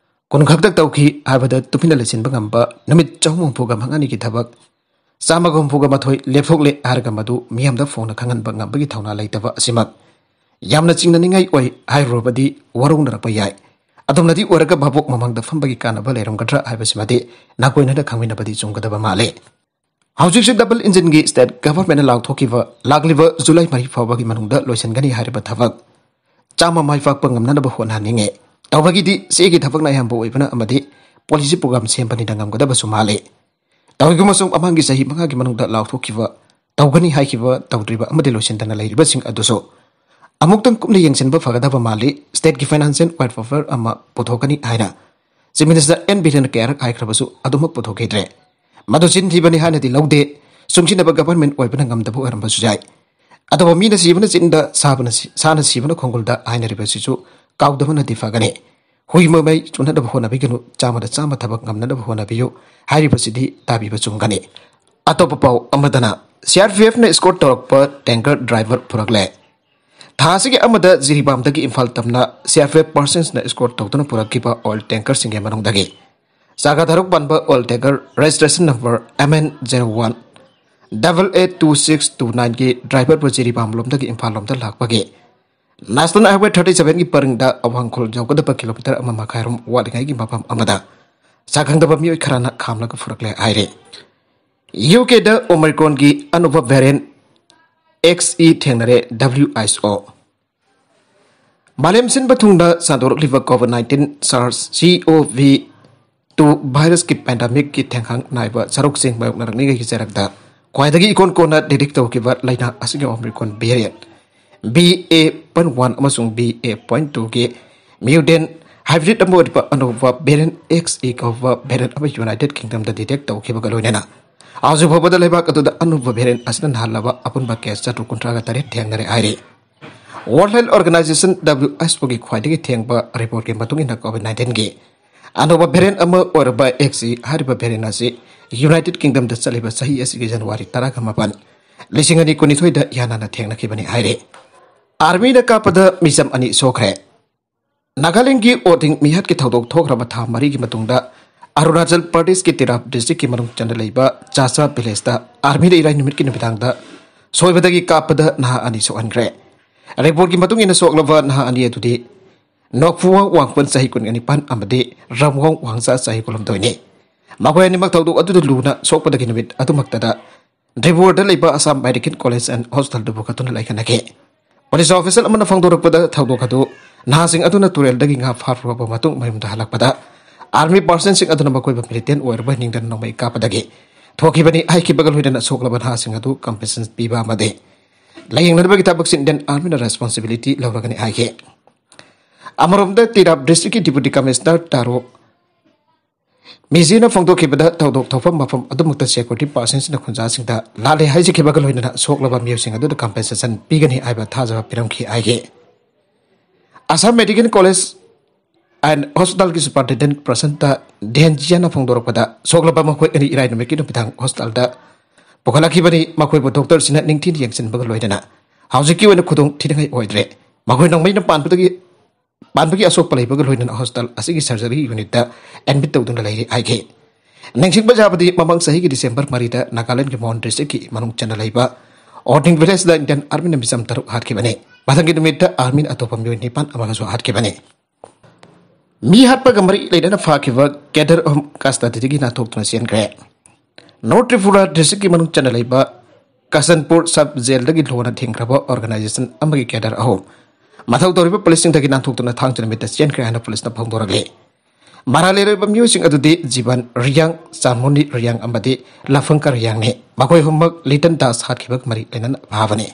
ꯀꯨꯟ ꯈꯛꯇ ꯇꯧꯈꯤ ꯍꯥꯏꯕꯗ ꯇꯨꯃꯤꯟꯅ ꯂꯩꯁꯤꯟꯕ ꯉꯝꯕ, ꯅꯨꯃꯤꯠ ꯆꯍꯨꯝ ꯍꯨꯝꯐꯨꯒ ꯃꯉꯥꯅꯤꯒꯤ ꯊꯕꯛ ꯆꯥꯝꯃꯒ ꯍꯨꯝꯐꯨꯒ ꯃꯥꯊꯣꯏ ꯂꯦꯞꯊꯣꯛꯂꯦ ꯍꯥꯏꯔꯒ ꯃꯗꯨ ꯃꯤꯌꯥꯝꯗ ꯐꯣꯡꯅ ꯈꯪꯍꯟꯕ ꯉꯝꯕꯒꯤ ꯊꯧꯅꯥ ꯂꯩꯇꯕ ꯑꯁꯤꯃꯛ ꯌꯥꯝꯅ ꯆꯤꯡꯅꯅꯤꯡꯉꯥꯏ ꯑꯣꯏ꯫ ꯍꯥꯏꯔꯨꯔꯕꯗꯤ ꯋꯥꯔꯧꯅꯔꯛꯄ ꯌꯥꯏ꯫ ꯑꯗꯨꯝꯅꯗꯤ ꯑꯣꯏꯔꯒ ꯚꯥꯕꯣꯛ ꯃꯃꯥꯡꯗ ꯐꯝꯕꯒꯤ ꯀꯥꯟꯅꯕ ꯂꯩꯔꯝꯒꯗ꯭ꯔꯥ ꯍꯥꯏꯕꯁꯤꯃꯗꯤ ꯅꯥꯀꯣꯏꯅꯅ ꯈꯪꯃꯤꯟꯅꯕꯗꯤ ꯆꯨꯝꯒꯗꯕ ꯃꯥꯜꯂꯤ꯫ ꯍꯧꯖꯤꯛꯁꯨ double engineꯒꯤ state governmentꯅ ꯂꯥꯎꯊꯣꯛꯈꯤꯕ ꯂꯥꯛꯂꯤꯕ ꯖꯨꯂꯥꯏ ꯃꯔꯤ ꯐꯥꯎꯕꯒꯤ ꯃꯅꯨꯡꯗ ꯂꯣꯏꯁꯤꯟꯒꯅꯤ ꯍꯥꯏꯔꯤꯕ ꯊꯕꯛ ꯆꯥꯝꯃ ꯃꯥꯏ ꯄꯥꯛꯄ ꯉꯝꯅꯅꯕ ꯍꯣꯠꯅꯍꯟꯅꯤꯡꯉꯤ꯫ ꯇꯧꯕꯒꯤꯗꯤ ꯆꯦꯒꯤ ꯊꯕꯛꯅ ꯑꯌꯥꯝꯕ ꯑꯣꯏꯕꯅ ꯑꯃꯗꯤ policy program ꯁꯦꯝꯕꯅꯤꯅ ꯉꯝꯒꯗꯕꯁꯨ ꯃꯥꯜꯂꯤ꯫ ꯇꯧꯏꯒꯨꯝꯕꯁꯨꯡ ꯃꯃꯥꯡꯒꯤ ꯆꯍꯤ ꯃꯉꯥꯒꯤ ꯃꯅꯨꯡꯗ ꯂꯥꯎꯊꯣꯛꯈꯤꯕ, ꯇꯧꯒꯅꯤ ꯍꯥꯏꯈꯤꯕ ꯇꯧꯗ꯭ꯔꯤꯕ ꯑꯃꯗꯤ ꯂꯣꯏꯁꯤꯟꯗꯅ ꯂꯩꯔꯤꯕꯁꯤꯡ ꯑꯗꯨꯁꯨ ꯑꯃꯨꯛꯇꯪ ꯀꯨꯞꯅ ꯌꯦꯡꯁꯤꯟꯕ ꯐꯒꯗꯕ ꯃꯥꯜꯂꯤ꯫ Stateꯀꯤ financial white paper ꯑꯃ ꯄꯨꯊꯣꯛꯀꯅꯤ ꯍꯥꯏꯅ Chief Minister ꯑꯦꯟ ꯕꯤꯔꯦꯟꯅ ꯀꯌꯥꯔꯛ ꯍꯥꯏꯈ꯭ꯔꯕꯁꯨ ꯑꯗꯨꯃꯛ ꯄꯨꯊꯣꯛꯈꯤꯗ꯭ꯔꯦ꯫ ꯃꯗꯨ ꯆꯤꯟ ꯊꯤꯕꯅꯤ ꯍꯥꯏꯅꯗꯤ ꯂꯧꯗꯦ꯫ ꯆꯨꯡꯁꯤꯟꯅꯕ government ꯑꯣꯏꯕꯅ ꯉꯝꯗꯕ ꯑꯣꯏꯔꯝꯕꯁꯨ ꯌꯥꯏ꯫ ꯑꯗꯨꯕꯨ ꯃꯤꯅ ꯁꯤꯕꯅ ꯆꯤꯟꯗ, ꯁꯥꯕꯅ ꯁꯤ-, ꯁꯥꯅ ꯁꯤꯕꯅ ꯈꯣꯡꯒꯨꯜꯗ ꯍꯥꯏꯅꯔꯤꯕꯁꯤꯁꯨ ꯀꯥꯎꯗꯕꯅꯗꯤ ꯐꯒꯅꯤ꯫ ꯍꯨꯏ ꯃꯃꯩ ꯆꯨꯅꯅꯕ ꯍꯣꯠꯅꯕꯤꯒꯅꯨ, ꯆꯥꯝꯃꯗ ꯆꯥꯝꯃ ꯊꯕꯛ ꯉꯝꯅꯅꯕ ꯍꯣꯠꯅꯕꯤꯌꯨ ꯍꯥꯏꯔꯤꯕꯁꯤꯗꯤ ꯇꯥꯕꯤꯕ ꯆꯨꯝꯒꯅꯤ꯫ ꯑꯇꯣꯞꯄ ꯄꯥꯎ ꯑꯃꯗꯅ, CRPFꯅ escort ꯇꯧꯔꯛꯄ tanker driver ꯄꯨꯔꯛꯂꯦ꯫ ꯊꯥ ꯑꯁꯤꯒꯤ ꯑꯃꯗ ꯖꯤꯔꯤꯕꯥꯝꯗꯒꯤ ꯏꯝꯐꯥꯜ ꯇꯝꯅ CRPF personnelꯅ escort ꯇꯧꯗꯨꯅ ꯄꯨꯔꯛꯈꯤꯕ oil tankerꯁꯤꯡꯒꯤ ꯃꯅꯨꯡꯗꯒꯤ ꯆꯥꯒꯥ ꯇꯔꯨꯛ ꯄꯥꯟꯕ oil tanker registration number MN zero one double eight two six two nineꯒꯤ driverꯕꯨ Jiribam ꯂꯣꯝꯗꯒꯤ ꯏꯝꯐꯥꯜ ꯂꯣꯝꯗ ꯂꯥꯛꯄꯒꯤ National Highway thirty sevenꯒꯤ ꯄꯔꯤꯡꯗ ꯑꯋꯥꯡꯈꯨꯜ ꯌꯧꯒꯗꯕ kilometre ꯑꯃ ꯃꯈꯥꯏꯔꯣꯝ ꯋꯥꯠꯂꯤꯉꯩꯒꯤ ꯃꯐꯝ ꯑꯃꯗ ꯁꯛꯈꯪꯗꯕ ꯃꯤꯑꯣꯏ ꯈꯔꯅ ꯈꯥꯝꯂꯒ ꯄꯨꯔꯛꯂꯦ ꯍꯥꯏꯔꯤ꯫ UKꯗ Omicronꯒꯤ ꯑꯅꯧꯕ variant XE ꯊꯦꯡꯅꯔꯦ WHO꯫ ꯃꯥꯂꯦꯝ ꯁꯤꯟꯕ ꯊꯨꯡꯅ ꯁꯟꯗꯣꯔꯛꯂꯤꯕ COVID nineteen SARS-CoV two virusꯀꯤ pandemicꯀꯤ ꯊꯦꯡꯈꯥꯡ ꯅꯥꯏꯕ ꯁꯔꯨꯛꯁꯤꯡ ꯃꯥꯌꯣꯛꯅꯔꯛꯂꯤꯉꯩꯒꯤ ꯆꯔꯛꯇ ꯈ꯭ꯋꯥꯏꯗꯒꯤ ꯏꯀꯣꯟ ꯀꯣꯟꯅ detect ꯇꯧꯈꯤꯕ ꯂꯩꯅꯥ ꯑꯁꯤꯒꯤ Omicron variant BA point one ꯑꯃꯁꯨꯡ BA point twoꯒꯤ mutant hybrid ꯑꯃ ꯑꯣꯏꯔꯤꯕ ꯑꯅꯧꯕ variant XE ꯀꯧꯕ variant ꯑꯃ United Kingdomꯗ detect ꯇꯧꯈꯤꯕꯒ ꯂꯣꯏꯅꯅ ꯍꯧꯖꯤꯛ ꯐꯥꯎꯕꯗ ꯂꯩꯕꯥꯛ ꯑꯗꯨꯗ ꯑꯅꯧꯕ variant ꯑꯁꯤꯅ ꯅꯥꯍꯜꯂꯕ ꯑꯄꯨꯟꯕ case ꯆꯥꯇ꯭ꯔꯨꯛ ꯀꯨꯟꯊ꯭ꯔꯥꯒ ꯇꯔꯦꯠ ꯊꯦꯡꯅꯔꯦ ꯍꯥꯏꯔꯤ꯫ World Health Organization WHOꯒꯤ ꯈ꯭ꯋꯥꯏꯗꯒꯤ ꯊꯦꯡꯕ reportꯀꯤ ꯃꯇꯨꯡ ꯏꯟꯅ COVID nineteenꯒꯤ ꯑꯅꯧꯕ variant ꯑꯃ ꯑꯣꯏꯔꯕ XE ꯍꯥꯏꯔꯤꯕ variant ꯑꯁꯤ United Kingdomꯗ ꯆꯠꯂꯤꯕ ꯆꯍꯤ ꯑꯁꯤꯒꯤ January ꯇꯔꯥꯒ ꯃꯥꯄꯟ, ꯂꯤꯁꯤꯡ ꯑꯅꯤ ꯀꯨꯟꯅꯤꯊꯣꯏꯗ ꯌꯥꯅꯅ ꯊꯦꯡꯅꯈꯤꯕꯅꯤ ꯍꯥꯏꯔꯤ꯫ Armyꯅ ꯀꯥꯞꯄꯗ ꯃꯤꯆꯝ ꯑꯅꯤ ꯁꯣꯛꯈ꯭ꯔꯦ꯫ ꯅꯥꯒꯥꯂꯦꯟꯗꯒꯤ ꯑꯣꯊꯤꯡ ꯃꯤꯍꯠꯀꯤ ꯊꯧꯗꯣꯛ ꯊꯣꯛꯈ꯭ꯔꯕ ꯊꯥ ꯃꯔꯤꯒꯤ ꯃꯇꯨꯡꯗ ꯑꯔꯨꯅꯥꯆꯜ ꯄ꯭ꯔꯗꯦꯁꯀꯤ ꯇꯤꯔꯥꯞ districtꯀꯤ ꯃꯅꯨꯡ ꯆꯟꯅ ꯂꯩꯕ ꯆꯥꯆꯥ villageꯇ Armyꯅ ꯏꯔꯥꯏ ꯅꯨꯃꯤꯠꯀꯤ ꯅꯨꯃꯤꯗꯥꯡꯗ ꯁꯣꯏꯕꯗꯒꯤ ꯀꯥꯞꯄꯗ ꯅꯍꯥ ꯑꯅꯤ ꯁꯣꯛꯍꯟꯈ꯭ꯔꯦ꯫ Reportꯀꯤ ꯃꯇꯨꯡ ꯏꯟꯅ ꯁꯣꯛꯂꯕ ꯅꯍꯥ ꯑꯅꯤ ꯑꯗꯨꯗꯤ ꯅꯣꯛꯐꯨꯋꯥꯡ ꯋꯥꯡꯄꯟ ꯆꯍꯤ ꯀꯨꯟꯅꯤꯄꯥꯟ ꯑꯃꯗꯤ ꯔꯝꯋꯥꯡ ꯋꯥꯡꯆꯥ ꯆꯍꯤ ꯀꯨꯟꯍꯨꯝꯗꯣꯏꯅꯤ꯫ ꯃꯈꯣꯏ ꯑꯅꯤꯃꯛ ꯊꯧꯗꯣꯛ ꯑꯗꯨꯗ ꯂꯨꯅ ꯁꯣꯛꯄꯗꯒꯤ ꯅꯨꯃꯤꯠ ꯑꯗꯨꯃꯛꯇꯗ ꯗꯤꯕ꯭ꯔꯨꯒꯔꯗ ꯂꯩꯕ Assam Medical College and Hospitalꯗ ꯄꯨꯈꯠꯇꯨꯅ ꯂꯩꯈꯠꯅꯈꯤ꯫ Police official ꯑꯃꯅ ꯐꯣꯡꯗꯣꯔꯛꯄꯗ, ꯊꯧꯗꯣꯛ ꯑꯗꯨ ꯅꯍꯥꯁꯤꯡ ꯑꯗꯨꯅ ꯇꯨꯔꯦꯜꯗꯒꯤ ꯉꯥ ꯐꯥꯔꯨꯔꯕ ꯃꯇꯨꯡ ꯃꯌꯨꯝꯗ ꯍꯜꯂꯛꯄꯗ army personꯁꯤꯡ ꯑꯗꯨꯅ ꯃꯈꯣꯏꯕꯨ militant ꯑꯣꯏꯔꯕ ꯅꯤꯡꯗꯅ ꯅꯣꯡꯃꯩ ꯀꯥꯞꯄꯗꯒꯤ ꯊꯣꯛꯈꯤꯕꯅꯤ ꯍꯥꯏꯈꯤꯕꯒ ꯂꯣꯏꯅꯅ ꯁꯣꯛꯂꯕ ꯅꯍꯥꯁꯤꯡ ꯑꯗꯨ compensation ꯄꯤꯕ ꯑꯃꯗꯤ ꯂꯥꯌꯦꯡꯅꯅꯕꯒꯤ ꯊꯕꯛꯁꯤ Indian Armyꯅ responsibility ꯂꯧꯔꯒꯅꯤ ꯍꯥꯏꯈꯤ꯫ ꯑꯃꯔꯣꯝꯗ ꯇꯤꯔꯥꯞ districtꯀꯤ Deputy Commissioner ꯇꯥꯔꯣ ꯃꯤꯖꯤꯅ ꯐꯣꯡꯗꯣꯛꯈꯤꯕꯗ, ꯊꯧꯗꯣꯛ ꯊꯣꯛꯐꯝ ꯃꯐꯝ ꯑꯗꯨꯃꯛꯇ security personꯁꯤꯡꯅ ꯈꯨꯟꯖꯥꯁꯤꯡꯗ ꯂꯥꯜꯂꯦ ꯍꯥꯏꯖꯈꯤꯕꯒ ꯂꯣꯏꯅꯅ ꯁꯣꯛꯂꯕ ꯃꯤꯑꯣꯏꯁꯤꯡ ꯑꯗꯨꯗ compensation ꯄꯤꯒꯅꯤ ꯍꯥꯏꯕ ꯊꯥꯖꯕ ꯄꯤꯔꯝꯈꯤ ꯍꯥꯏꯈꯤ꯫ Assam Medical College and Hospitalꯒꯤ Superintendent ꯄ꯭ꯔꯁꯟꯇ ꯙꯦꯟꯖꯤꯌꯥꯅ ꯐꯣꯡꯗꯣꯔꯛꯄꯗ, ꯁꯣꯛꯂꯕ ꯃꯈꯣꯏ ꯑꯅꯤ ꯏꯔꯥꯏ ꯅꯨꯃꯤꯠꯀꯤ ꯅꯨꯃꯤꯗꯥꯡ hospitalꯗ ꯄꯨꯈꯠꯂꯛꯈꯤꯕꯅꯤ꯫ ꯃꯈꯣꯏꯕꯨ doctorꯁꯤꯡꯅ ꯅꯤꯡꯊꯤꯅ ꯌꯦꯡꯁꯤꯟꯕꯒ ꯂꯣꯏꯅꯅ ꯍꯧꯖꯤꯛꯀꯤ ꯑꯣꯏꯅ ꯈꯨꯗꯣꯡ ꯊꯤꯅꯤꯡꯉꯥꯏ ꯑꯣꯏꯗ꯭ꯔꯦ꯫ ꯃꯈꯣꯏ ꯅꯣꯡꯃꯩꯅ ꯄꯥꯟꯕꯗꯒꯤ ꯄꯥꯟꯕꯒꯤ ꯑꯁꯣꯛꯄ ꯂꯩꯕꯒ ꯂꯣꯏꯅꯅ hospital ꯑꯁꯤꯒꯤ surgery unitꯇ admit ꯇꯧꯗꯨꯅ ꯂꯩꯔꯤ ꯍꯥꯏꯈꯤ꯫ ꯅꯤꯡꯁꯤꯡꯕ ꯌꯥꯕꯗꯤ, ꯃꯃꯥꯡ ꯆꯍꯤꯒꯤ December ꯃꯔꯤꯗ ꯅꯥꯒꯥꯂꯦꯟꯒꯤ ꯃꯣꯟ districtꯀꯤ ꯃꯅꯨꯡ ꯆꯟꯅ ꯂꯩꯕ ꯑꯣꯔꯗꯤꯡ villageꯗ Indian Armyꯅ ꯃꯤꯆꯝ ꯇꯔꯨꯛ ꯍꯥꯠꯈꯤꯕꯅꯤ꯫ ꯃꯊꯪꯒꯤ ꯅꯨꯃꯤꯠꯇ armyꯅ ꯑꯇꯣꯞꯄ ꯃꯤꯑꯣꯏ ꯅꯤꯄꯥꯟ ꯑꯃꯒꯁꯨ ꯍꯥꯠꯈꯤꯕꯅꯤ꯫ ꯃꯤ ꯍꯥꯠꯄꯒ ꯃꯔꯤ ꯂꯩꯅꯅ ꯐꯥꯈꯤꯕ cadre ꯑꯍꯨꯝ custody ꯗꯒꯤ ꯅꯥꯟꯊꯣꯛꯇꯨꯅ ꯆꯦꯟꯈ꯭ꯔꯦ꯫ North Tripura districtꯀꯤ ꯃꯅꯨꯡ ꯆꯟꯅ ꯂꯩꯕ ꯀꯥꯁꯟꯄꯨꯔ sub jailꯗꯒꯤ ꯂꯣꯟꯅ ꯊꯤꯡꯈ꯭ꯔꯕ organization ꯑꯃꯒꯤ cadre ꯑꯍꯨꯝ ꯃꯊꯧ ꯇꯧꯔꯤꯕ policeꯁꯤꯡꯗꯒꯤ ꯅꯥꯟꯊꯣꯛꯇꯨꯅ ꯊꯥꯡꯖ ꯅꯨꯃꯤꯠꯇ ꯆꯦꯟꯈ꯭ꯔꯦ ꯍꯥꯏꯅ policeꯅ ꯐꯣꯡꯗꯣꯔꯛꯂꯤ꯫ ꯃꯔꯥꯜ ꯂꯩꯔꯕ ꯃꯤꯑꯣꯏꯁꯤꯡ ꯑꯗꯨꯗꯤ ꯖꯤꯕꯟ ꯔꯤꯌꯥꯡ, ꯆꯥꯟꯃꯣꯅꯤ ꯔꯤꯌꯥꯡ ꯑꯃꯗꯤ ꯂꯐꯪꯀ ꯔꯤꯌꯥꯡꯅꯤ꯫ ꯃꯈꯣꯏ ꯑꯍꯨꯝꯃꯛ ꯂꯤꯇꯟ ꯗꯥꯁ ꯍꯥꯠꯈꯤꯕꯒ ꯃꯔꯤ ꯂꯩꯅꯅ ꯐꯥꯕꯅꯤ꯫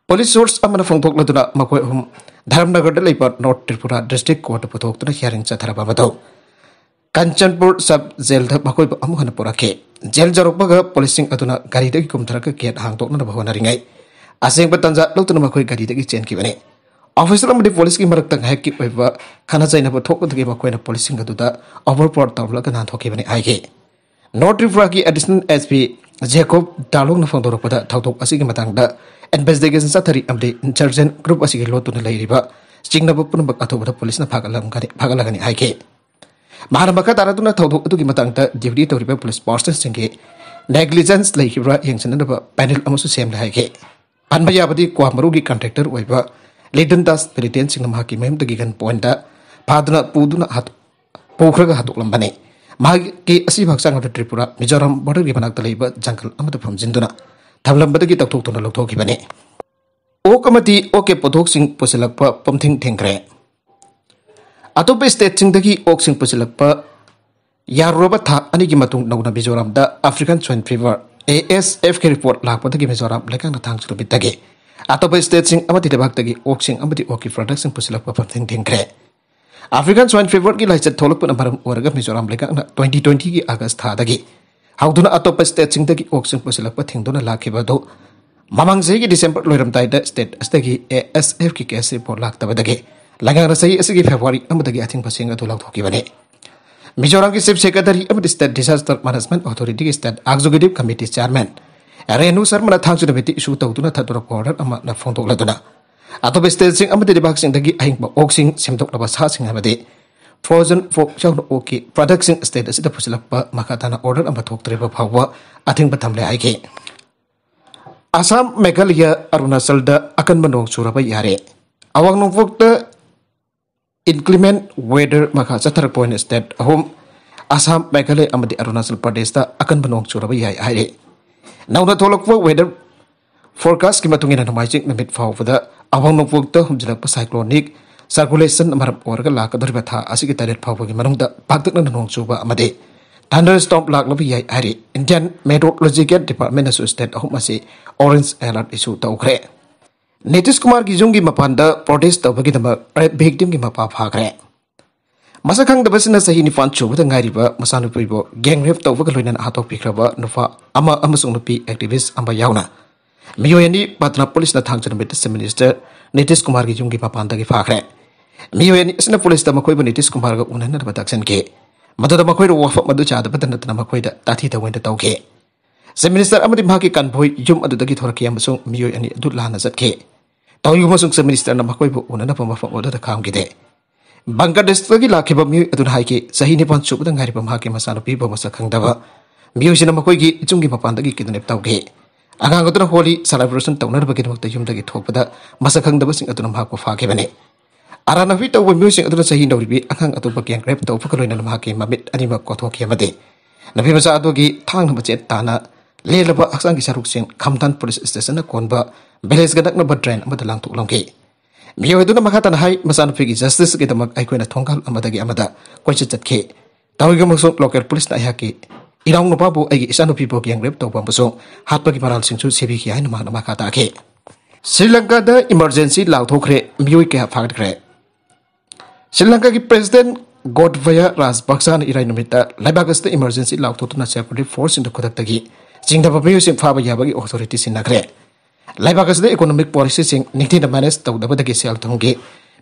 Police source ꯑꯃꯅ ꯐꯣꯡꯗꯣꯛꯂꯗꯨꯅ, ꯃꯈꯣꯏ ꯑꯍꯨꯝ ꯙꯔꯝꯅꯒꯔꯗ ꯂꯩꯕ North Tripura district courtꯇ ꯄꯨꯊꯣꯛꯇꯨꯅ hearing ꯆꯠꯊꯔꯕ ꯃꯇꯨꯡ, ꯀꯥꯟꯆꯟꯄꯨꯔ sub jailꯗ ꯃꯈꯣꯏꯕꯨ ꯑꯃꯨꯛ ꯍꯟꯅ ꯄꯨꯔꯛꯈꯤ꯫ Jail ꯌꯧꯔꯛꯄꯒ policeꯁꯤꯡ ꯑꯗꯨꯅ ꯒꯥꯔꯤꯗꯒꯤ ꯀꯨꯝꯊꯔꯒ gate ꯍꯥꯡꯗꯣꯛꯅꯅꯕ ꯍꯣꯠꯅꯔꯤꯉꯩ, ꯑꯁꯦꯡꯕ ꯇꯥꯟꯖꯥ ꯂꯧꯗꯨꯅ ꯃꯈꯣꯏ ꯒꯥꯔꯤꯗꯒꯤ ꯆꯦꯟꯈꯤꯕꯅꯤ꯫ Officer ꯑꯃꯗꯤ policeꯀꯤ ꯃꯔꯛꯇ ꯉꯥꯏꯍꯥꯛꯀꯤ ꯑꯣꯏꯕ ꯈꯠꯅ ꯆꯩꯅꯕ ꯊꯣꯛꯄꯗꯒꯤ ꯃꯈꯣꯏꯅ policeꯁꯤꯡ ꯑꯗꯨꯗ overpower ꯇꯧꯔꯛꯂꯒ ꯅꯥꯟꯊꯣꯛꯈꯤꯕꯅꯤ ꯍꯥꯏꯈꯤ꯫ North Tripuraꯒꯤ Additional SP ꯖꯦꯀꯣꯕ ꯗꯥꯂꯣꯡꯅ ꯐꯣꯡꯗꯣꯔꯛꯄꯗ, ꯊꯧꯗꯣꯛ ꯑꯁꯤꯒꯤ ꯃꯇꯥꯡꯗ investigation ꯆꯠꯊꯔꯤ ꯑꯃꯗꯤ insurgent group ꯑꯁꯤꯒꯤ ꯂꯣꯠꯇꯨꯅ ꯂꯩꯔꯤꯕ ꯆꯤꯡꯅꯕ ꯄꯨꯝꯅꯃꯛ ꯑꯊꯨꯕꯗ policeꯅ ꯐꯥꯒꯠꯂꯝꯒꯅꯤ, ꯐꯥꯒꯠꯂꯒꯅꯤ ꯍꯥꯏꯈꯤ꯫ ꯃꯍꯥꯛꯅ ꯃꯈꯥ ꯇꯥꯔꯗꯨꯅ ꯊꯧꯗꯣꯛ ꯑꯗꯨꯒꯤ ꯃꯇꯥꯡꯗ duty ꯇꯧꯔꯤꯕ police personꯁꯤꯡꯒꯤ negligence ꯂꯩꯈꯤꯕ꯭ꯔꯥ ꯌꯦꯡꯁꯤꯟꯅꯅꯕ panel ꯑꯃꯁꯨ ꯁꯦꯝꯂꯦ ꯍꯥꯏꯈꯤ꯫ ꯄꯟꯕ ꯌꯥꯕꯗꯤ, ꯀ꯭ꯋꯥ ꯃꯔꯨꯒꯤ contractor ꯑꯣꯏꯕ ꯂꯤꯗꯟ ꯗꯥꯁ militantꯁꯤꯡꯅ ꯃꯍꯥꯛꯀꯤ ꯃꯌꯨꯝꯗꯒꯤ gun pointꯗ ꯐꯥꯗꯨꯅ ꯄꯨꯗꯨꯅ ꯍꯥꯠ-, ꯄꯨꯈ꯭ꯔꯒ ꯍꯥꯠꯇꯣꯛꯂꯝꯕꯅꯤ꯫ ꯃꯍꯥꯛꯀꯤ ꯑꯁꯤꯕ ꯍꯛꯆꯥꯡ ꯑꯗꯨ ꯇ꯭ꯔꯤꯄꯨꯔꯥ ꯃꯤꯖꯣꯔꯥꯝ borderꯒꯤ ꯃꯅꯥꯛꯇ ꯂꯩꯕ ꯖꯪꯒꯜ ꯑꯃꯗ ꯐꯨꯝꯖꯤꯟꯗꯨꯅ ꯊꯝꯂꯝꯕꯗꯒꯤ ꯇꯧꯊꯣꯛꯇꯨꯅ ꯂꯧꯊꯣꯛꯈꯤꯕꯅꯤ꯫ ꯑꯣꯛ ꯑꯃꯗꯤ ꯑꯣꯛꯀꯤ ꯄꯣꯠꯊꯣꯛꯁꯤꯡ ꯄꯨꯁꯤꯜꯂꯛꯄ ꯄꯨꯝꯊꯤꯡ ꯊꯤꯡꯈ꯭ꯔꯦ꯫ ꯑꯇꯣꯞꯄ ꯁ꯭ꯇꯦꯠꯁꯤꯡꯗꯒꯤ ꯑꯣꯛꯁꯤꯡ ꯄꯨꯁꯤꯜꯂꯛꯄ ꯌꯥꯔꯨꯔꯕ ꯊꯥ ꯑꯅꯤꯒꯤ ꯃꯇꯨꯡ ꯅꯧꯅ ꯃꯤꯖꯣꯔꯥꯝꯗ African Swine Fever, ASF ꯀꯤ ꯔꯤꯄꯣꯔꯠ ꯂꯥꯛꯄꯗꯒꯤ ꯃꯤꯖꯣꯔꯥꯝ ꯂꯩꯉꯥꯛꯅ ꯊꯥꯡꯖ ꯅꯨꯃꯤꯠꯇꯒꯤ ꯑꯇꯣꯞꯄ ꯁ꯭ꯇꯦꯠꯁꯤꯡ ꯑꯃꯗꯤ ꯂꯩꯕꯥꯛꯇꯒꯤ ꯑꯣꯛꯁꯤꯡ ꯑꯃꯗꯤ ꯑꯣꯛꯀꯤ ꯄ꯭ꯔꯗꯛꯁꯤꯡ ꯄꯨꯁꯤꯜꯂꯛꯄ ꯄꯨꯝꯊꯤꯡ ꯊꯤꯡꯈ꯭ꯔꯦ꯫ African Swine Fever ꯒꯤ ꯂꯥꯏꯆꯠ ꯊꯣꯛꯂꯛꯄꯅ ꯃꯔꯝ ꯑꯣꯏꯔꯒ ꯃꯤꯖꯣꯔꯥꯝ ꯂꯩꯉꯥꯛꯅ twenty twenty ꯒꯤ ꯑꯥꯒꯁ ꯊꯥꯗꯒꯤ ꯍꯧꯗꯨꯅ ꯑꯇꯣꯞꯄ ꯁ꯭ꯇꯦꯠꯁꯤꯡꯗꯒꯤ ꯑꯣꯛꯁꯤꯡ ꯄꯨꯁꯤꯜꯂꯛꯄ ꯊꯤꯡꯗꯨꯅ ꯂꯥꯛꯈꯤꯕ ꯑꯗꯨ ꯃꯃꯥꯡ ꯆꯍꯤꯒꯤ ꯗꯤꯁꯦꯝꯕꯔ ꯂꯣꯏꯔꯝꯗꯥꯏꯗ ꯁ꯭ꯇꯦꯠ ꯑꯁꯤꯗꯒꯤ ASF ꯀꯤ ꯀꯦꯁ ꯔꯤꯄꯣꯔꯠ ꯂꯥꯛꯇꯕꯗꯒꯤ ꯂꯩꯉꯥꯛꯅ ꯆꯍꯤ ꯑꯁꯤꯒꯤ ꯐꯦꯕ꯭ꯔꯨꯋꯥꯔꯤ ꯑꯃꯗꯒꯤ ꯑꯊꯤꯡꯕꯁꯤꯡ ꯑꯗꯨ ꯂꯧꯊꯣꯛꯈꯤꯕꯅꯤ꯫ ꯃꯤꯖꯣꯔꯥꯝꯒꯤ Chief Secretary ꯑꯃꯗꯤ State Disaster Management Authority ꯒꯤ State Executive Committee Chairman Renu ꯁꯔꯃꯅ ꯊꯥꯡꯖ ꯅꯨꯃꯤꯠꯇ ꯏꯁꯨ ꯇꯧꯗꯨꯅ ꯊꯥꯗꯣꯔꯛꯄ ꯑꯣꯔꯗꯔ ꯑꯃꯅ ꯐꯣꯡꯗꯣꯛꯂꯗꯨꯅ ꯑꯇꯣꯞꯄ ꯁ꯭ꯇꯦꯠꯁꯤꯡ ꯑꯃꯗꯤ ꯂꯩꯕꯥꯛꯁꯤꯡꯗꯒꯤ ꯑꯍꯤꯡꯕ ꯑꯣꯛꯁꯤꯡ, ꯁꯦꯝꯗꯣꯛꯂꯕ ꯁꯥꯁꯤꯡ ꯑꯃꯗꯤ frozen pork ꯌꯥꯎꯅ ꯑꯣꯛꯀꯤ ꯄ꯭ꯔꯗꯛꯁꯤꯡ ꯁ꯭ꯇꯦꯠ ꯑꯁꯤꯗ ꯄꯨꯁꯤꯜꯂꯛꯄ ꯃꯈꯥ ꯇꯥꯅ ꯑꯣꯔꯗꯔ ꯑꯃ ꯊꯣꯛꯇ꯭ꯔꯤꯕ ꯐꯥꯎꯕ ꯑꯊꯤꯡꯕ ꯊꯝꯂꯦ ꯍꯥꯏꯈꯤ꯫ ꯑꯁꯥꯝ, ꯃꯦꯘꯥꯂꯌ, ꯑꯔꯨꯅꯥꯆꯜꯗ ꯑꯀꯟꯕ ꯅꯣꯡ ꯆꯨꯔꯕ ꯌꯥꯔꯦ꯫ ꯑꯋꯥꯡ ꯅꯣꯡꯄꯣꯛꯇ inclement weather ꯃꯈꯥ ꯆꯠꯊꯔꯛꯄ ꯑꯣꯏꯅ ꯁ꯭ꯇꯦꯠ ꯑꯍꯨꯝ, ꯑꯁꯥꯝ, ꯃꯦꯘꯥꯂꯌ ꯑꯃꯗꯤ ꯑꯔꯨꯅꯥꯆꯜ ꯄ꯭ꯔꯗꯦꯁꯇ ꯑꯀꯟꯕ ꯅꯣꯡ ꯆꯨꯔꯕ ꯌꯥꯏ ꯍꯥꯏꯔꯤ꯫ ꯅꯧꯅ ꯊꯣꯛꯂꯛꯄ weather forecast ꯀꯤ ꯃꯇꯨꯡ ꯏꯟꯅ ꯅꯣꯡꯃꯥꯏꯖꯤꯡ ꯅꯨꯃꯤꯠ ꯐꯥꯎꯕꯗ ꯑꯋꯥꯡ ꯅꯣꯡꯄꯣꯛꯇ ꯍꯨꯝꯖꯤꯜꯂꯛꯄ cyclonic circulation ꯃꯔꯝ ꯑꯣꯏꯔꯒ ꯂꯥꯛꯀꯗꯧꯔꯤꯕ ꯊꯥ ꯑꯁꯤꯒꯤ ꯇꯔꯦꯠ ꯐꯥꯎꯕꯒꯤ ꯃꯅꯨꯡꯗ ꯄꯥꯛꯇꯛꯅꯅ ꯅꯣꯡ ꯆꯨꯕ ꯑꯃꯗꯤ thunderstorm ꯂꯥꯛꯂꯕ ꯌꯥꯏ ꯍꯥꯏꯔꯤ꯫ Indian Meteorological Department ꯅꯁꯨ ꯁ꯭ꯇꯦꯠ ꯑꯍꯨꯝ ꯑꯁꯤ orange alert issue ꯇꯧꯈ꯭ꯔꯦ꯫ ꯅꯤꯇꯤꯁ ꯀꯨꯃꯥꯔꯒꯤ ꯌꯨꯝꯒꯤ ꯃꯄꯥꯟꯗ protest ꯇꯧꯕꯒꯤꯗꯃꯛ rape victim ꯒꯤ ꯃꯄꯥ ꯐꯥꯈ꯭ꯔꯦ꯫ ꯃꯁꯛ ꯈꯪꯗꯕꯁꯤꯅ ꯆꯍꯤ ꯅꯤꯄꯥꯟ ꯁꯨꯕꯗ ꯉꯥꯏꯔꯤꯕ ꯃꯆꯥꯅꯨꯄꯤꯕꯨ gang rape ꯇꯧꯕꯒ ꯂꯣꯏꯅꯅ ꯍꯥꯠꯇꯣꯛꯄꯤꯈ꯭ꯔꯕ ꯅꯨꯄꯥ ꯑꯃ ꯑꯃꯁꯨꯡ ꯅꯨꯄꯤ activist ꯑꯃ ꯌꯥꯎꯅ ꯃꯤꯑꯣꯏ ꯑꯅꯤ ꯄꯠꯅꯥ ꯄꯨꯂꯤꯁꯅ ꯊꯥꯡꯖ ꯅꯨꯃꯤꯠꯇ Chief Minister ꯅꯤꯇꯤꯁ ꯀꯨꯃꯥꯔꯒꯤ ꯌꯨꯝꯒꯤ ꯃꯄꯥꯟꯗꯒꯤ ꯐꯥꯈ꯭ꯔꯦ꯫ ꯃꯤꯑꯣꯏ ꯑꯅꯤ ꯑꯁꯤꯅ ꯄꯨꯂꯤꯁꯇ ꯃꯈꯣꯏꯕꯨ ꯅꯤꯇꯤꯁ ꯀꯨꯃꯥꯔꯒ ꯎꯅꯅꯕ ꯇꯛꯁꯤꯟꯈꯤ꯫ ꯃꯗꯨꯗ ꯃꯈꯣꯏꯅ ꯋꯥꯐꯝ ꯑꯗꯨ ꯆꯥꯗꯕꯇ ꯅꯠꯇꯅ ꯃꯈꯣꯏꯗ ꯇꯥꯊꯤ ꯇꯧꯑꯣꯏꯅ ꯇꯧꯈꯤ꯫ Chief Minister ꯑꯃꯗꯤ ꯃꯍꯥꯛꯀꯤ convoy ꯌꯨꯝ ꯑꯗꯨꯗꯒꯤ ꯊꯣꯔꯛꯈꯤ ꯑꯃꯁꯨꯡ ꯃꯤꯑꯣꯏ ꯑꯅꯤ ꯑꯗꯨ ꯂꯥꯟꯅ ꯆꯠꯈꯤ꯫ ꯇꯧꯏꯒꯨꯝꯕꯁꯨꯡ Chief Minister ꯅ ꯃꯈꯣꯏꯕꯨ ꯎꯅꯅꯕ ꯃꯐꯝ ꯑꯗꯨꯗ ꯈꯥꯝꯈꯤꯗꯦ꯫ ꯕꯪꯒ꯭ꯂꯥꯗꯦꯁꯇꯒꯤ ꯂꯥꯛꯈꯤꯕ ꯃꯤꯑꯣꯏ ꯑꯗꯨꯅ ꯍꯥꯏꯈꯤ, ꯆꯍꯤ ꯅꯤꯄꯥꯟ ꯁꯨꯕꯗ ꯉꯥꯏꯔꯤꯕ ꯃꯍꯥꯛꯀꯤ ꯃꯆꯥꯅꯨꯄꯤꯕꯨ ꯃꯁꯛ ꯈꯪꯗꯕ ꯃꯤꯑꯣꯏꯁꯤꯡꯅ ꯃꯈꯣꯏꯒꯤ ꯌꯨꯝꯒꯤ ꯃꯄꯥꯟꯗꯒꯤ kidnap ꯇꯧꯈꯤ꯫ ꯑꯉꯥꯡ ꯑꯗꯨꯅ ꯍꯣꯂꯤ celebration ꯇꯧꯅꯅꯕꯒꯤꯗꯃꯛꯇ ꯌꯨꯝꯗꯒꯤ ꯊꯣꯛꯄꯗ ꯃꯁꯛ ꯈꯪꯗꯕꯁꯤꯡ ꯑꯗꯨꯅ ꯃꯍꯥꯛꯄꯨ ꯐꯥꯈꯤꯕꯅꯤ꯫ ꯑꯔꯥꯟꯅꯐꯤ ꯇꯧꯕ ꯃꯤꯑꯣꯏꯁꯤꯡ ꯑꯗꯨꯅ ꯆꯍꯤ ꯅꯧꯔꯤꯕꯤ ꯑꯉꯥꯡ ꯑꯗꯨꯕꯨ gang rape ꯇꯧꯕꯒ ꯂꯣꯏꯅꯅ ꯃꯍꯥꯛꯀꯤ ꯃꯃꯤꯠ ꯑꯅꯤꯃꯛ ꯀꯣꯊꯣꯛꯈꯤ ꯑꯃꯗꯤ ꯅꯨꯄꯤꯃꯆꯥ ꯑꯗꯨꯒꯤ ꯊꯥꯡꯅ ꯃꯆꯦꯠ ꯇꯥꯅ ꯂꯦꯜꯂꯕ ꯍꯛꯆꯥꯡꯒꯤ ꯁꯔꯨꯛꯁꯤꯡ ꯈꯝꯗꯥꯟ ꯄꯨꯂꯤꯁ ꯁ꯭ꯇꯦꯁꯟꯅ ꯀꯣꯟꯕ ꯚꯤꯂꯦꯖꯀ ꯅꯛꯅꯕ ꯗ꯭ꯔꯦꯟ ꯑꯃꯗ ꯂꯪꯊꯣꯛꯂꯝꯈꯤ꯫ ꯃꯤꯑꯣꯏ ꯑꯗꯨꯅ ꯃꯈꯥ ꯇꯥꯅ ꯍꯥꯏ, "ꯃꯆꯥꯅꯨꯄꯤꯒꯤ ꯖꯁꯇꯤꯁꯀꯤꯗꯃꯛ ꯑꯩꯈꯣꯏꯅ ꯊꯣꯡꯒꯥꯜ ꯑꯃꯗꯒꯤ ꯑꯃꯗ ꯀꯣꯏꯆꯠ ꯆꯠꯈꯤ꯫ ꯇꯧꯏꯒꯨꯝꯕꯁꯨ ꯂꯣꯀꯦꯜ ꯄꯨꯂꯤꯁꯅ ꯑꯩꯍꯥꯛꯀꯤ ꯏꯅꯥꯎꯅꯨꯄꯥꯕꯨ ꯑꯩꯒꯤ ꯏꯆꯥꯅꯨꯄꯤꯕꯨ ꯒꯦꯡ ꯔꯦꯞ ꯇꯧꯕ ꯑꯃꯁꯨꯡ ꯍꯥꯠꯄꯒꯤ ꯃꯔꯥꯜꯁꯤꯡꯁꯨ ꯁꯦꯝꯕꯤꯈꯤ" ꯍꯥꯏꯅ ꯃꯍꯥꯛꯅ ꯃꯈꯥ ꯇꯥꯈꯤ꯫ ꯁ꯭ꯔꯤ ꯂꯪꯀꯥꯗ ꯏꯃꯔꯖꯦꯟꯁꯤ ꯂꯥꯎꯊꯣꯛꯈ꯭ꯔꯦ, ꯃꯤꯑꯣꯏ ꯀꯌꯥ ꯐꯥꯒꯠꯈ꯭ꯔꯦ꯫ ꯁ꯭ꯔꯤ ꯂꯪꯀꯥꯒꯤ ꯄ꯭ꯔꯦꯁꯤꯗꯦꯟꯠ ꯒꯣꯇꯕꯌ ꯔꯥꯖꯄꯛꯁꯥꯅ ꯏꯔꯥꯏ ꯅꯨꯃꯤꯠꯇ ꯂꯩꯕꯥꯛ ꯑꯁꯤꯗ ꯏꯃꯔꯖꯦꯟꯁꯤ ꯂꯥꯎꯊꯣꯛꯇꯨꯅ ꯁꯦꯀ꯭ꯌꯨꯔꯤꯇꯤ ꯐꯣꯔꯁꯁꯤꯡꯗ ꯈꯨꯗꯛꯇꯒꯤ ꯆꯤꯡꯅꯕ ꯃꯤꯑꯣꯏꯁꯤꯡ ꯐꯥꯕ ꯌꯥꯕꯒꯤ ꯑꯣꯊꯣꯔꯤꯇꯤ ꯁꯤꯟꯅꯈ꯭ꯔꯦ꯫ ꯂꯩꯕꯥꯛ ꯑꯁꯤꯗ ꯏꯀꯣꯅꯣꯃꯤꯛ ꯄꯣꯂꯤꯁꯤꯁꯤꯡ ꯅꯤꯡꯊꯤꯅ ꯃꯦꯅꯦꯖ ꯇꯧꯗꯕꯗꯒꯤ ꯁꯦꯜ ꯊꯨꯝꯒꯤ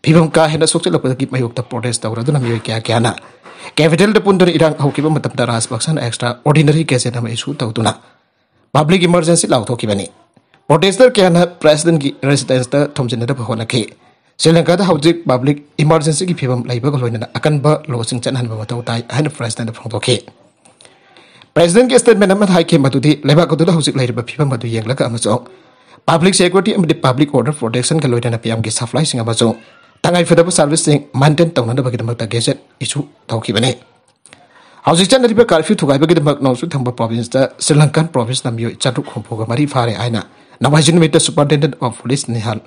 ꯐꯤꯕꯝ ꯀꯥ ꯍꯦꯟꯅ ꯁꯣꯛꯆꯤꯜꯂꯛꯄꯗꯒꯤ ꯃꯥꯌꯣꯛꯇ ꯄ꯭ꯔꯣꯇꯦꯁ ꯇꯧꯔꯗꯨꯅ ꯃꯤꯑꯣꯏ ꯀꯌꯥ ꯀꯌꯥꯅ ꯀꯦꯄꯤꯇꯦꯜꯗ ꯄꯨꯟꯗꯨꯅ ꯏꯔꯥꯡ ꯍꯧꯈꯤꯕ ꯃꯇꯝꯗ ꯔꯥꯖꯄꯛꯁꯥꯅ ꯑꯦꯛꯁꯇ꯭ꯔꯥ ꯑꯣꯔꯗꯤꯅꯔꯤ ꯒꯦꯖꯦꯠ ꯑꯃ ꯏꯁꯨ ꯇꯧꯗꯨꯅ ꯄꯕ꯭ꯂꯤꯛ ꯏꯃꯔꯖꯦꯟꯁꯤ ꯂꯥꯎꯊꯣꯛꯈꯤꯕꯅꯤ꯫ ꯄ꯭ꯔꯣꯇꯦꯁꯇꯔ ꯀꯌꯥꯅ ꯄ꯭ꯔꯦꯁꯤꯗꯦꯟꯠꯀꯤ ꯔꯦꯁꯤꯗꯦꯟꯁꯇ ꯊꯣꯝꯖꯤꯟꯅꯅꯕ ꯍꯣꯠꯅꯈꯤ꯫ ꯁ꯭ꯔꯤ ꯂꯪꯀꯥꯗ ꯍꯧꯖꯤꯛ ꯄꯕ꯭ꯂꯤꯛ ꯏꯃꯔꯖꯦꯟꯁꯤꯒꯤ ꯐꯤꯕꯝ ꯂꯩꯕꯒ ꯂꯣꯏꯅꯅ ꯑꯀꯟꯕ ꯂꯣꯁꯤꯡ ꯆꯠꯍꯟꯕ ꯃꯊꯧ ꯇꯥꯏ ꯍꯥꯏꯅ ꯄ꯭ꯔꯦꯁꯤꯗꯦꯟꯠꯅ ꯐꯣꯡꯗꯣꯛꯈꯤ꯫ ꯄ꯭ꯔꯦꯁꯤꯗꯦꯟꯠꯀꯤ ꯁ꯭ꯇꯦꯠꯃꯦꯟꯠ ꯑꯃꯗ ꯍꯥꯏꯈꯤ ꯃꯗꯨꯗꯤ ꯂꯩꯕꯥꯛ ꯑꯗꯨꯗ ꯍꯧꯖꯤꯛ ꯂꯩꯔꯤꯕ ꯐꯤꯕꯝ ꯑꯗꯨ ꯌꯦꯡꯂꯒ ꯑꯃꯁꯨꯡ ꯄꯕ꯭ꯂꯤꯛ ꯁꯦꯀ꯭ꯌꯨꯔꯤꯇꯤ ꯑꯃꯗꯤ ꯄꯕ꯭ꯂꯤꯛ ꯑꯣꯔꯗꯔ ꯄ꯭ꯔꯣꯇꯦꯛꯁꯟꯒ ꯂꯣꯏꯅꯅ ꯃꯤꯌꯥꯝꯒꯤ ꯁꯄ꯭ꯂꯥꯏꯁꯤꯡ ꯑꯃꯁꯨꯡ ꯇꯉꯥꯏꯐꯗꯕ ꯁꯔꯚꯤꯁꯁꯤꯡ ꯃꯦꯟꯇꯦꯟ ꯇꯧꯅꯅꯕꯒꯤꯗꯃꯛꯇ ꯒꯦꯖꯦꯠ ꯏꯁꯨ ꯇꯧꯈꯤꯕꯅꯤ꯫ ꯍꯧꯖꯤꯛ ꯆꯠꯅꯔꯤꯕ ꯀꯥꯔꯐ꯭ꯌꯨ ꯊꯨꯒꯥꯏꯕꯒꯤꯗꯃꯛ ꯅꯣꯡꯆꯨꯞ ꯊꯪꯕ ꯄ꯭ꯔꯣꯚꯤꯟꯁꯇ ꯁ꯭ꯔꯤ ꯂꯪꯀꯥꯟ ꯄ꯭ꯔꯣꯚꯤꯟꯁꯅ ꯃꯤꯑꯣꯏ ꯆꯥꯇ꯭ꯔꯨꯛ ꯍꯨꯝꯐꯨꯒ ꯃꯔꯤ ꯐꯥꯔꯦ ꯍꯥꯏꯅ ꯅꯣꯡꯃꯥꯏꯖꯤꯡ ꯅꯨꯃꯤꯠꯇ ꯁꯨꯄꯔꯤꯟꯇꯦꯟꯗꯦꯟꯠ ꯑꯣꯐ ꯄꯨꯂꯤꯁ ꯅꯤꯍꯥꯜ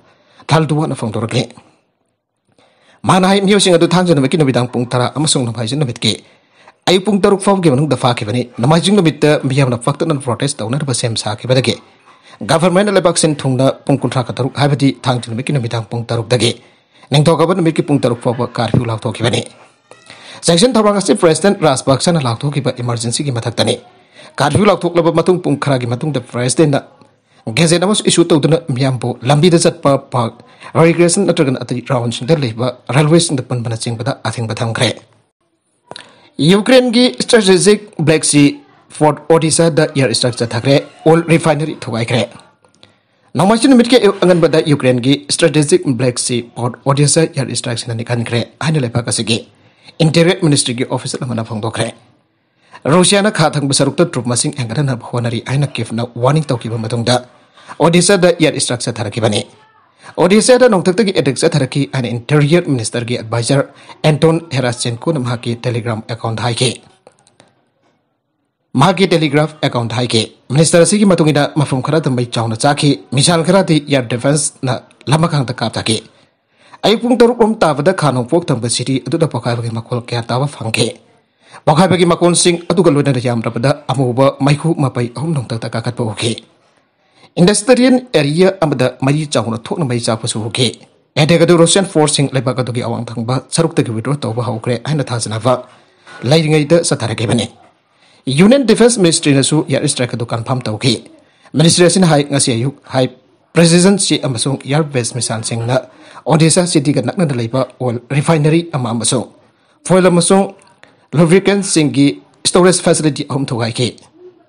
ꯊꯥꯜꯗꯨꯋꯥꯅ ꯐꯣꯡꯗꯣꯔꯛꯂꯤ꯫ ꯃꯥꯅ ꯍꯥꯏ, ꯃꯤꯑꯣꯏꯁꯤꯡ ꯑꯗꯨ ꯊꯥꯡꯖ ꯅꯨꯃꯤꯠꯀꯤ ꯅꯨꯃꯤꯗꯥꯡ ꯄꯨꯡ ꯇꯔꯥ ꯑꯃꯁꯨꯡ ꯅꯣꯡꯃꯥꯏꯖꯤꯡ ꯅꯨꯃꯤꯠꯀꯤ ꯑꯌꯨꯛ ꯄꯨꯡ ꯇꯔꯨꯛ ꯐꯥꯎꯕꯒꯤ ꯃꯅꯨꯡꯗ ꯐꯥꯈꯤꯕꯅꯤ꯫ ꯅꯣꯡꯃꯥꯏꯖꯤꯡ ꯅꯨꯃꯤꯠꯇ ꯃꯤꯌꯥꯝꯅ ꯄꯥꯛꯇꯛꯅꯅ ꯄ꯭ꯔꯣꯇꯦꯁ ꯇꯧꯅꯅꯕ ꯁꯦꯝ ꯁꯥꯈꯤꯕꯗꯒꯤ ꯒꯚꯔꯟꯃꯦꯟꯠꯅ ꯂꯩꯕꯥꯛ ꯁꯤꯟ ꯊꯨꯡꯅ ꯄꯨꯡ ꯀꯨꯟꯊ꯭ꯔꯥ ꯇꯔꯨꯛ, ꯍꯥꯏꯕꯗꯤ ꯊꯥꯡꯖ ꯅꯨꯃꯤꯠꯀꯤ ꯅꯨꯃꯤꯗꯥꯡ ꯄꯨꯡ ꯇꯔꯨꯛꯇꯒꯤ ꯅꯤꯡꯊꯧꯀꯥꯕ ꯅꯨꯃꯤꯠꯀꯤ ꯄꯨꯡ ꯇꯔꯨꯛ ꯐꯥꯎꯕ ꯀꯥꯔꯐ꯭ꯌꯨ ꯂꯥꯎꯊꯣꯛꯈꯤꯕꯅꯤ꯫ ꯁꯦꯟꯁꯟ ꯊꯧꯔꯥꯡ ꯑꯁꯤ ꯄ꯭ꯔꯦꯁꯤꯗꯦꯟꯠ ꯔꯥꯖꯄꯛꯁꯅ ꯂꯥꯎꯊꯣꯛꯈꯤꯕ ꯏꯃꯔꯖꯦꯟꯁꯤꯒꯤ ꯃꯊꯛꯇꯅꯤ꯫ ꯀꯥꯔꯐ꯭ꯌꯨ ꯂꯥꯎꯊꯣꯛꯂꯕ ꯃꯇꯨꯡ ꯄꯨꯡ ꯈꯔꯒꯤ ꯃꯇꯨꯡꯗ ꯄ꯭ꯔꯦꯁꯤꯗꯦꯟꯠꯅ ꯒꯦꯖꯦꯠ ꯑꯃꯁꯨ ꯏꯁꯨ ꯇꯧꯗꯨꯅ ꯃꯤꯌꯥꯝꯕꯨ ꯂꯝꯕꯤꯗ ꯆꯠꯄ, ꯄꯥꯔꯛ, ꯔꯤꯀ꯭ꯔꯤꯌꯦꯁꯟ ꯅꯠꯇ꯭ꯔꯒꯅ ꯑꯇꯩ ꯔꯥꯎꯟꯁꯤꯡꯗ ꯂꯩꯕ ꯔꯦꯜꯋꯦꯁꯤꯡꯗ ꯄꯨꯟꯕꯅꯆꯤꯡꯕꯗ ꯑꯊꯤꯡꯕ ꯊꯝꯈ꯭ꯔꯦ꯫ ꯌꯨꯀ꯭ꯔꯦꯟꯒꯤ ꯁ꯭ꯇ꯭ꯔꯦꯇꯦꯖꯤꯛ ꯕ꯭ꯂꯦꯛ ꯁꯤ ꯄꯣꯔꯠ ꯑꯣꯗꯤꯁꯥꯗ ꯑꯦꯌꯔ ꯁ꯭ꯇ꯭ꯔꯥꯏꯛ ꯆꯠꯊꯈ꯭ꯔꯦ, ꯑꯣꯏꯜ ꯔꯤꯐꯥꯏꯅꯔꯤ ꯊꯨꯒꯥꯏꯈ꯭ꯔꯦ꯫ ꯅꯣꯡꯃꯥꯏꯖꯤꯡ ꯅꯨꯃꯤꯠꯀꯤ ꯑꯌꯨꯛ ꯑꯉꯟꯕꯗ ꯌꯨꯀ꯭ꯔꯦꯟꯒꯤ ꯁ꯭ꯇ꯭ꯔꯦꯇꯦꯖꯤꯛ ꯕ꯭ꯂꯦꯛ ꯁꯤ ꯄꯣꯔꯠ ꯑꯣꯗꯤꯁꯥ ꯑꯦꯌꯔ ꯁ꯭ꯇ꯭ꯔꯥꯏꯛꯁꯤꯅ ꯅꯤꯛꯍꯟꯈ꯭ꯔꯦ ꯍꯥꯏꯅ ꯂꯩꯕꯥꯛ ꯑꯁꯤꯒꯤ ꯏꯟꯇꯤꯔꯤꯌꯔ ꯃꯤꯅꯤꯁꯇ꯭ꯔꯤꯒꯤ ꯑꯣꯐꯤꯁꯔ ꯑꯃꯅ ꯐꯣꯡꯗꯣꯛꯈ꯭ꯔꯦ꯫ ꯔꯨꯁꯤꯌꯥꯅ ꯈꯥ ꯊꯪꯕ ꯁꯔꯨꯛꯇ ꯇ꯭ꯔꯨꯞ ꯃꯁꯤꯡ ꯍꯦꯟꯒꯠꯍꯟꯅꯕ ꯍꯣꯠꯅꯔꯤ ꯍꯥꯏꯅ ꯀꯤꯚꯅ ꯋꯥꯔꯅꯤꯡ ꯇꯧꯈꯤꯕ ꯃꯇꯨꯡꯗ ꯑꯣꯗꯤꯁꯥꯗ ꯑꯦꯌꯔ ꯁ꯭ꯇ꯭ꯔꯥꯏꯛ ꯆꯠꯊꯔꯛꯈꯤꯕꯅꯤ꯫ ꯑꯣꯗꯤꯁꯥꯗ ꯅꯣꯡꯊꯛꯇꯒꯤ ꯑꯦꯇꯦꯛ ꯆꯠꯊꯔꯛꯈꯤ ꯍꯥꯏꯅ ꯏꯟꯇꯤꯔꯤꯌꯔ ꯃꯤꯅꯤꯁꯇꯔꯒꯤ ꯑꯦꯗꯚꯥꯏꯖꯔ ꯑꯦꯟꯇꯣꯟ ꯍꯦꯔꯥꯁꯆꯦꯟꯀꯣꯅ ꯃꯍꯥꯛꯀꯤ ꯇꯦꯂꯤꯒ꯭ꯔꯥꯝ ꯑꯦꯀꯥꯎꯟꯗ ꯍꯥꯏꯈꯤ꯫ ꯃꯍꯥꯛꯀꯤ Telegram account ꯍꯥꯏꯈꯤ꯫ Minister ꯑꯁꯤꯒꯤ ꯃꯇꯨꯡ ꯏꯟꯅ ꯃꯐꯝ ꯈꯔꯗ ꯃꯩ ꯆꯥꯎꯅ ꯆꯥꯈꯤ, missile ꯈꯔꯗꯤ air defenceꯅ ꯂꯝꯈꯥꯡꯗ ꯀꯥꯞꯊꯈꯤ꯫ ꯑꯌꯨꯛ ꯄꯨꯡ ꯇꯔꯨꯛ ꯔꯣꯝ ꯇꯥꯕꯗ ꯈꯥ ꯅꯣꯡꯄꯣꯛ ꯊꯪꯕ city ꯑꯗꯨꯗ ꯄꯣꯈꯥꯏꯕꯒꯤ ꯃꯈꯣꯜ ꯀꯌꯥ ꯇꯥꯕ ꯐꯪꯈꯤ꯫ ꯄꯣꯈꯥꯏꯕꯒꯤ ꯃꯈꯣꯜꯁꯤꯡ ꯑꯗꯨꯒ ꯂꯣꯏꯅꯅ ꯌꯥꯝꯗ꯭ꯔꯕꯗ ꯑꯃꯨꯕ ꯃꯩꯈꯨ ꯃꯄꯩ ꯑꯍꯨꯝ ꯅꯣꯡꯊꯛꯇ ꯀꯥꯈꯠꯄ ꯎꯈꯤ꯫ Industrial area ꯑꯃꯗ ꯃꯩ ꯆꯥꯎꯅ ꯊꯣꯛꯅ ꯃꯩ ꯆꯥꯛꯄꯁꯨ ꯎꯈꯤ꯫ Attack ꯑꯗꯨ Russian forceꯁꯤꯡ ꯂꯩꯕꯥꯛ ꯑꯗꯨꯒꯤ ꯑꯋꯥꯡ ꯊꯪꯕ ꯁꯔꯨꯛꯇꯒꯤ withdraw ꯇꯧꯕ ꯍꯧꯈ꯭ꯔꯦ ꯍꯥꯏꯅ ꯊꯥꯖꯅꯕ ꯂꯩꯔꯤꯉꯩꯗ ꯆꯠꯊꯔꯛꯈꯤꯕꯅꯤ꯫ Union Defense Ministryꯅꯁꯨ air strike ꯑꯗꯨ confirm ꯇꯧꯈꯤ꯫ Ministry ꯑꯁꯤꯅ ꯍꯥꯏ, ꯉꯁꯤ ꯑꯌꯨꯛ high precision ship ꯑꯃꯁꯨꯡ air based missileꯁꯤꯡꯅ Odisha cityꯒ ꯅꯛꯅꯅ ꯂꯩꯕ oil refinery ꯑꯃ ꯑꯃꯁꯨꯡ fuel ꯑꯃꯁꯨꯡ lubricantꯁꯤꯡꯒꯤ storage facility ꯑꯍꯨꯝ ꯊꯨꯒꯥꯏꯈꯤ꯫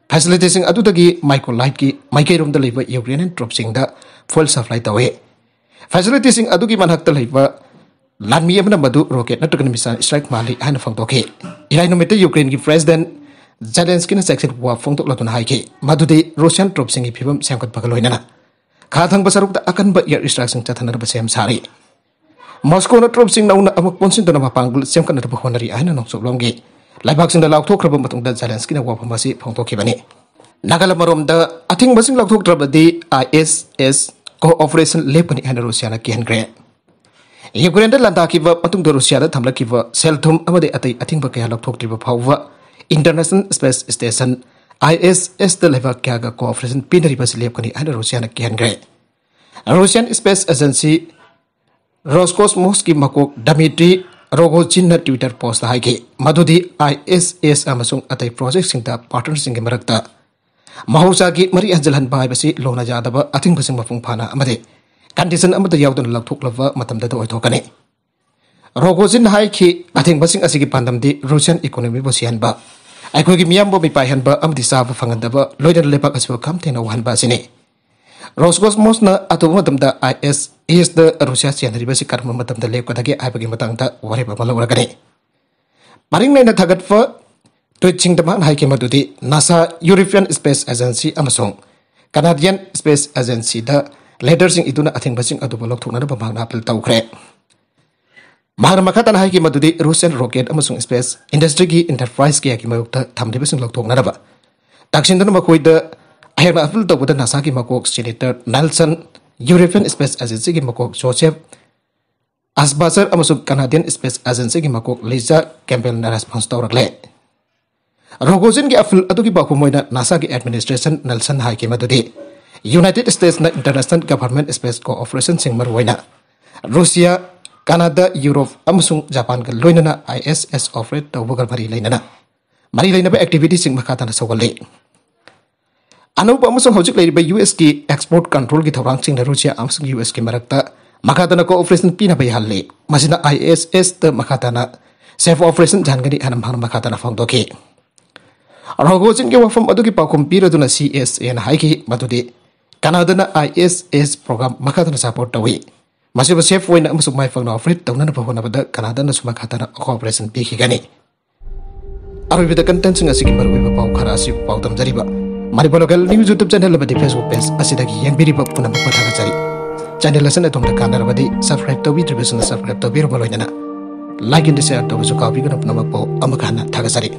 Facilityꯁꯤꯡ ꯑꯗꯨꯗꯒꯤ Mykolaiv ꯀꯤ ꯃꯥꯏꯀꯩꯔꯣꯝꯗ ꯂꯩꯕ Ukrainian troopꯁꯤꯡꯗ fuel supply ꯇꯧꯏ꯫ Facilityꯁꯤꯡ ꯑꯗꯨꯒꯤ ꯃꯅꯥꯛꯇ ꯂꯩꯕ ꯂꯥꯟꯃꯤ ꯑꯃꯅ ꯃꯗꯨ rocket ꯅꯠꯇ꯭ꯔꯒ missile strike ꯃꯥꯜꯂꯤ ꯍꯥꯏꯅ ꯐꯣꯡꯗꯣꯛꯈꯤ꯫ ꯏꯔꯥꯏ ꯅꯨꯃꯤꯠꯇ Ukraineꯒꯤ President Zelenskyꯅ ꯆꯦꯛꯁꯤꯟ ꯋꯥ ꯐꯣꯡꯗꯣꯛꯂꯗꯨꯅ ꯍꯥꯏꯈꯤ ꯃꯗꯨꯗꯤ Russian troopꯁꯤꯡꯒꯤ ꯐꯤꯕꯝ ꯁꯦꯝꯒꯠꯄꯒ ꯂꯣꯏꯅꯅ ꯈꯥ ꯊꯪꯕ ꯁꯔꯨꯛꯇ ꯑꯀꯟꯕ air strikeꯁꯤꯡ ꯆꯠꯊꯅꯅꯕ ꯁꯦꯝ ꯁꯥꯔꯤ꯫ Moscowꯅ troopꯁꯤꯡ ꯅꯧꯅ ꯑꯃꯨꯛ ꯄꯨꯟꯁꯤꯟꯗꯨꯅ ꯃꯄꯥꯡꯒꯜ ꯁꯦꯝꯒꯠꯅꯅꯕ ꯍꯣꯠꯅꯔꯤ ꯍꯥꯏꯅ ꯅꯣꯡꯆꯨꯞꯂꯣꯝꯒꯤ ꯂꯩꯕꯥꯛꯁꯤꯡꯗ ꯂꯥꯎꯊꯣꯛꯈ꯭ꯔꯕ ꯃꯇꯨꯡꯗ Zelenskyꯅ ꯋꯥꯐꯝ ꯑꯁꯤ ꯐꯣꯡꯗꯣꯛꯈꯤꯕꯅꯤ꯫ ꯅꯥꯒꯥꯂꯦꯟ ꯑꯃꯔꯣꯝꯗ ꯑꯊꯤꯡꯕꯁꯤꯡ ꯂꯧꯊꯣꯛꯇ꯭ꯔꯕꯗꯤ ISS cooperation ꯂꯦꯞꯀꯅꯤ ꯍꯥꯏꯅ ꯔꯨꯁꯤꯌꯥꯅ ꯀꯤꯍꯟꯈ꯭ꯔꯦ꯫ ꯌꯨꯀ꯭ꯔꯦꯟꯗ ꯂꯥꯟꯗꯥꯈꯤꯕ ꯃꯇꯨꯡꯗ ꯔꯨꯁꯤꯌꯥꯗ ꯊꯝꯂꯛꯈꯤꯕ ꯁꯦꯜ ꯊꯨꯝ ꯑꯃꯗꯤ ꯑꯇꯩ ꯑꯊꯤꯡꯕ ꯀꯌꯥ ꯂꯧꯊꯣꯛꯇ꯭ꯔꯤꯕ ꯐꯥꯎꯕ International Space Station, ISSꯇ ꯂꯩꯕꯥꯛ ꯀꯌꯥꯒ cooperation ꯄꯤꯅꯔꯤꯕ ꯑꯁꯤ ꯂꯦꯞꯀꯅꯤ ꯍꯥꯏꯅ ꯔꯨꯁꯤꯌꯥꯅ ꯀꯤꯍꯟꯈ꯭ꯔꯦ꯫ Russian Space Agency Roscosmosꯀꯤ ꯃꯀꯣꯛ Dmitry Rogozinꯅ Twitter postꯇ ꯍꯥꯏꯈꯤ ꯃꯗꯨꯗꯤ ISS ꯑꯃꯁꯨꯡ ꯑꯇꯩ projectꯁꯤꯡꯗ partnerꯁꯤꯡꯒꯤ ꯃꯔꯛꯇ ꯃꯍꯧꯁꯥꯒꯤ ꯃꯔꯤ ꯍꯟꯖꯤꯜꯍꯟꯕ ꯍꯥꯏꯕꯁꯤ ꯂꯣꯟꯅ ꯌꯥꯗꯕ ꯑꯊꯤꯡꯕꯁꯤꯡ ꯃꯄꯨꯡ ꯐꯥꯅ ꯑꯃꯗꯤ condition ꯑꯃꯠꯇ ꯌꯥꯎꯗꯅ ꯂꯧꯊꯣꯛꯂꯕ ꯃꯇꯝꯗꯇ ꯑꯣꯏꯊꯣꯛꯀꯅꯤ꯫ Rogozin ꯍꯥꯏꯈꯤ, "ꯑꯊꯤꯡꯕꯁꯤꯡ ꯑꯁꯤꯒꯤ ꯄꯥꯟꯗꯝꯗꯤ Russian economyꯕꯨ ꯁꯤꯍꯟꯕ, ꯑꯩꯈꯣꯏꯒꯤ ꯃꯤꯌꯥꯝꯕꯨ ꯃꯤꯄꯥꯏꯍꯟꯕ ꯑꯃꯗꯤ ꯆꯥꯕ ꯐꯪꯍꯟꯗꯕ, ꯂꯣꯏꯅꯅ ꯂꯩꯕꯥꯛ ꯑꯁꯤꯕꯨ ꯈꯝ ꯊꯦꯡꯅ ꯋꯥꯍꯟꯕ ꯑꯁꯤꯅꯤ"꯫ Roscosmosꯅ ꯑꯊꯨꯕ ꯃꯇꯝꯗ ISSꯗ ꯔꯨꯁꯤꯌꯥ ꯆꯦꯟꯅꯔꯤꯕꯁꯤ ꯀꯔꯝꯕ ꯃꯇꯝꯗ ꯂꯦꯞꯀꯗꯒꯦ ꯍꯥꯏꯕꯒꯤ ꯃꯇꯥꯡꯗ ꯋꯥꯔꯦꯞ ꯑꯃ ꯂꯧꯔꯒꯅꯤ꯫ ꯄꯔꯤꯡ ꯂꯩꯅ ꯊꯥꯒꯠꯄ tweetꯁꯤꯡꯗ ꯃꯍꯥꯛꯅ ꯍꯥꯏꯈꯤ ꯃꯗꯨꯗꯤ NASA, European Space Agency ꯑꯃꯁꯨꯡ Canadian Space Agencyꯗ letterꯁꯤꯡ ꯏꯗꯨꯅ ꯑꯊꯤꯡꯕꯁꯤꯡ ꯑꯗꯨꯕꯨ ꯂꯧꯊꯣꯛꯅꯅꯕ ꯃꯍꯥꯛꯅ appeal ꯇꯧꯈ꯭ꯔꯦ꯫ ꯃꯍꯥꯛꯅ ꯃꯈꯥ ꯇꯥꯅ ꯍꯥꯏꯈꯤ ꯃꯗꯨꯗꯤ Russian rocket ꯑꯃꯁꯨꯡ space industryꯒꯤ enterprise ꯀꯌꯥꯒꯤ ꯃꯥꯌꯣꯛꯇ ꯊꯝꯂꯤꯕꯁꯤꯡ ꯂꯧꯊꯣꯛꯅꯅꯕ ꯇꯛꯁꯤꯟꯗꯨꯅ ꯃꯈꯣꯏꯗ ꯑꯩꯍꯥꯛꯅ appeal ꯇꯧꯕꯗ NASAꯒꯤ ꯃꯀꯣꯛ Senator Nelson, European Space Agencyꯒꯤ ꯃꯀꯣꯛ Joseph Aschbacher ꯑꯃꯁꯨꯡ Canadian Space Agencyꯒꯤ ꯃꯀꯣꯛ Lisa Campbellꯅ response ꯇꯧꯔꯛꯂꯦ꯫ Rogozinꯒꯤ appeal ꯑꯗꯨꯒꯤ ꯄꯥꯎꯈꯨꯝ ꯑꯣꯏꯅ NASAꯒꯤ administration Nelson ꯍꯥꯏꯈꯤ ꯃꯗꯨꯗꯤ United Statesꯅ international government space cooperationꯁꯤꯡ ꯃꯔꯨꯑꯣꯏꯅ Russia, Canada, Europe ꯑꯃꯁꯨꯡ Japanꯒ ꯂꯣꯏꯅꯅ ISS operate ꯇꯧꯕꯒ ꯃꯔꯤ ꯂꯩꯅꯅ ꯃꯔꯤ ꯂꯩꯅꯕ activityꯁꯤꯡ ꯃꯈꯥ ꯇꯥꯅ ꯁꯧꯒꯠꯂꯤ꯫ ꯑꯅꯧꯕ ꯑꯃꯁꯨꯡ ꯍꯧꯖꯤꯛ ꯂꯩꯔꯤꯕ USꯀꯤ export controlꯒꯤ ꯊꯧꯔꯥꯡꯁꯤꯡꯅ Russia ꯑꯃꯁꯨꯡ USꯀꯤ ꯃꯔꯛꯇ ꯃꯈꯥ ꯇꯥꯅ cooperation ꯄꯤꯅꯕ ꯌꯥꯍꯜꯂꯤ꯫ ꯃꯁꯤꯅ ISSꯇ ꯃꯈꯥ ꯇꯥꯅ safe operation ꯌꯥꯍꯟꯒꯅꯤ ꯍꯥꯏꯅ ꯃꯍꯥꯛꯅ ꯃꯈꯥ ꯇꯥꯅ ꯐꯣꯡꯗꯣꯛꯈꯤ꯫ Rogozinꯒꯤ ꯋꯥꯐꯝ ꯑꯗꯨꯒꯤ ꯄꯥꯎꯈꯨꯝ ꯄꯤꯔꯗꯨꯅ CSAꯅ ꯍꯥꯏꯈꯤ ꯃꯗꯨꯗꯤ Canadaꯅ ISS program ꯃꯈꯥ ꯇꯥꯅ support ꯇꯧꯏ꯫ ꯃꯁꯤꯕꯨ safe ꯑꯣꯏꯅ ꯑꯃꯁꯨꯡ ꯃꯥꯏ ꯄꯥꯛꯅ operate ꯇꯧꯅꯅꯕ ꯍꯣꯠꯅꯕꯗ Canadaꯅꯁꯨ ꯃꯈꯥ ꯇꯥꯅ cooperation ꯄꯤꯈꯤꯒꯅꯤ꯫ ꯑꯔꯣꯏꯕꯗ contentꯁꯤꯡ ꯑꯁꯤꯒꯤ ꯃꯔꯨꯑꯣꯏꯕ ꯄꯥꯎ ꯈꯔ ꯑꯁꯤ ꯄꯥꯎꯗꯝꯖꯔꯤꯕ Manipur Local News YouTube channel ꯑꯃꯗꯤ Facebook page ꯑꯁꯤꯗꯒꯤ ꯌꯦꯡꯕꯤꯔꯤꯕ ꯄꯨꯝꯅꯃꯛꯄꯨ ꯊꯥꯒꯠꯆꯔꯤ꯫ Channel ꯑꯁꯤꯅ ꯑꯗꯣꯝꯗ ꯀꯥꯟꯅꯔꯕꯗꯤ subscribe ꯇꯧꯕꯤꯗ꯭ꯔꯤꯕꯁꯤꯡꯅ subscribe ꯇꯧꯕꯤꯔꯕ ꯂꯣꯏꯅꯅ like and share ꯇꯧꯕꯁꯨ ꯀꯥꯎꯕꯤꯒꯅꯨ꯫ ꯄꯨꯝꯅꯃꯛꯄꯨ ꯑꯃꯨꯛ ꯍꯟꯅ ꯊꯥꯒꯠꯆꯔꯤ꯫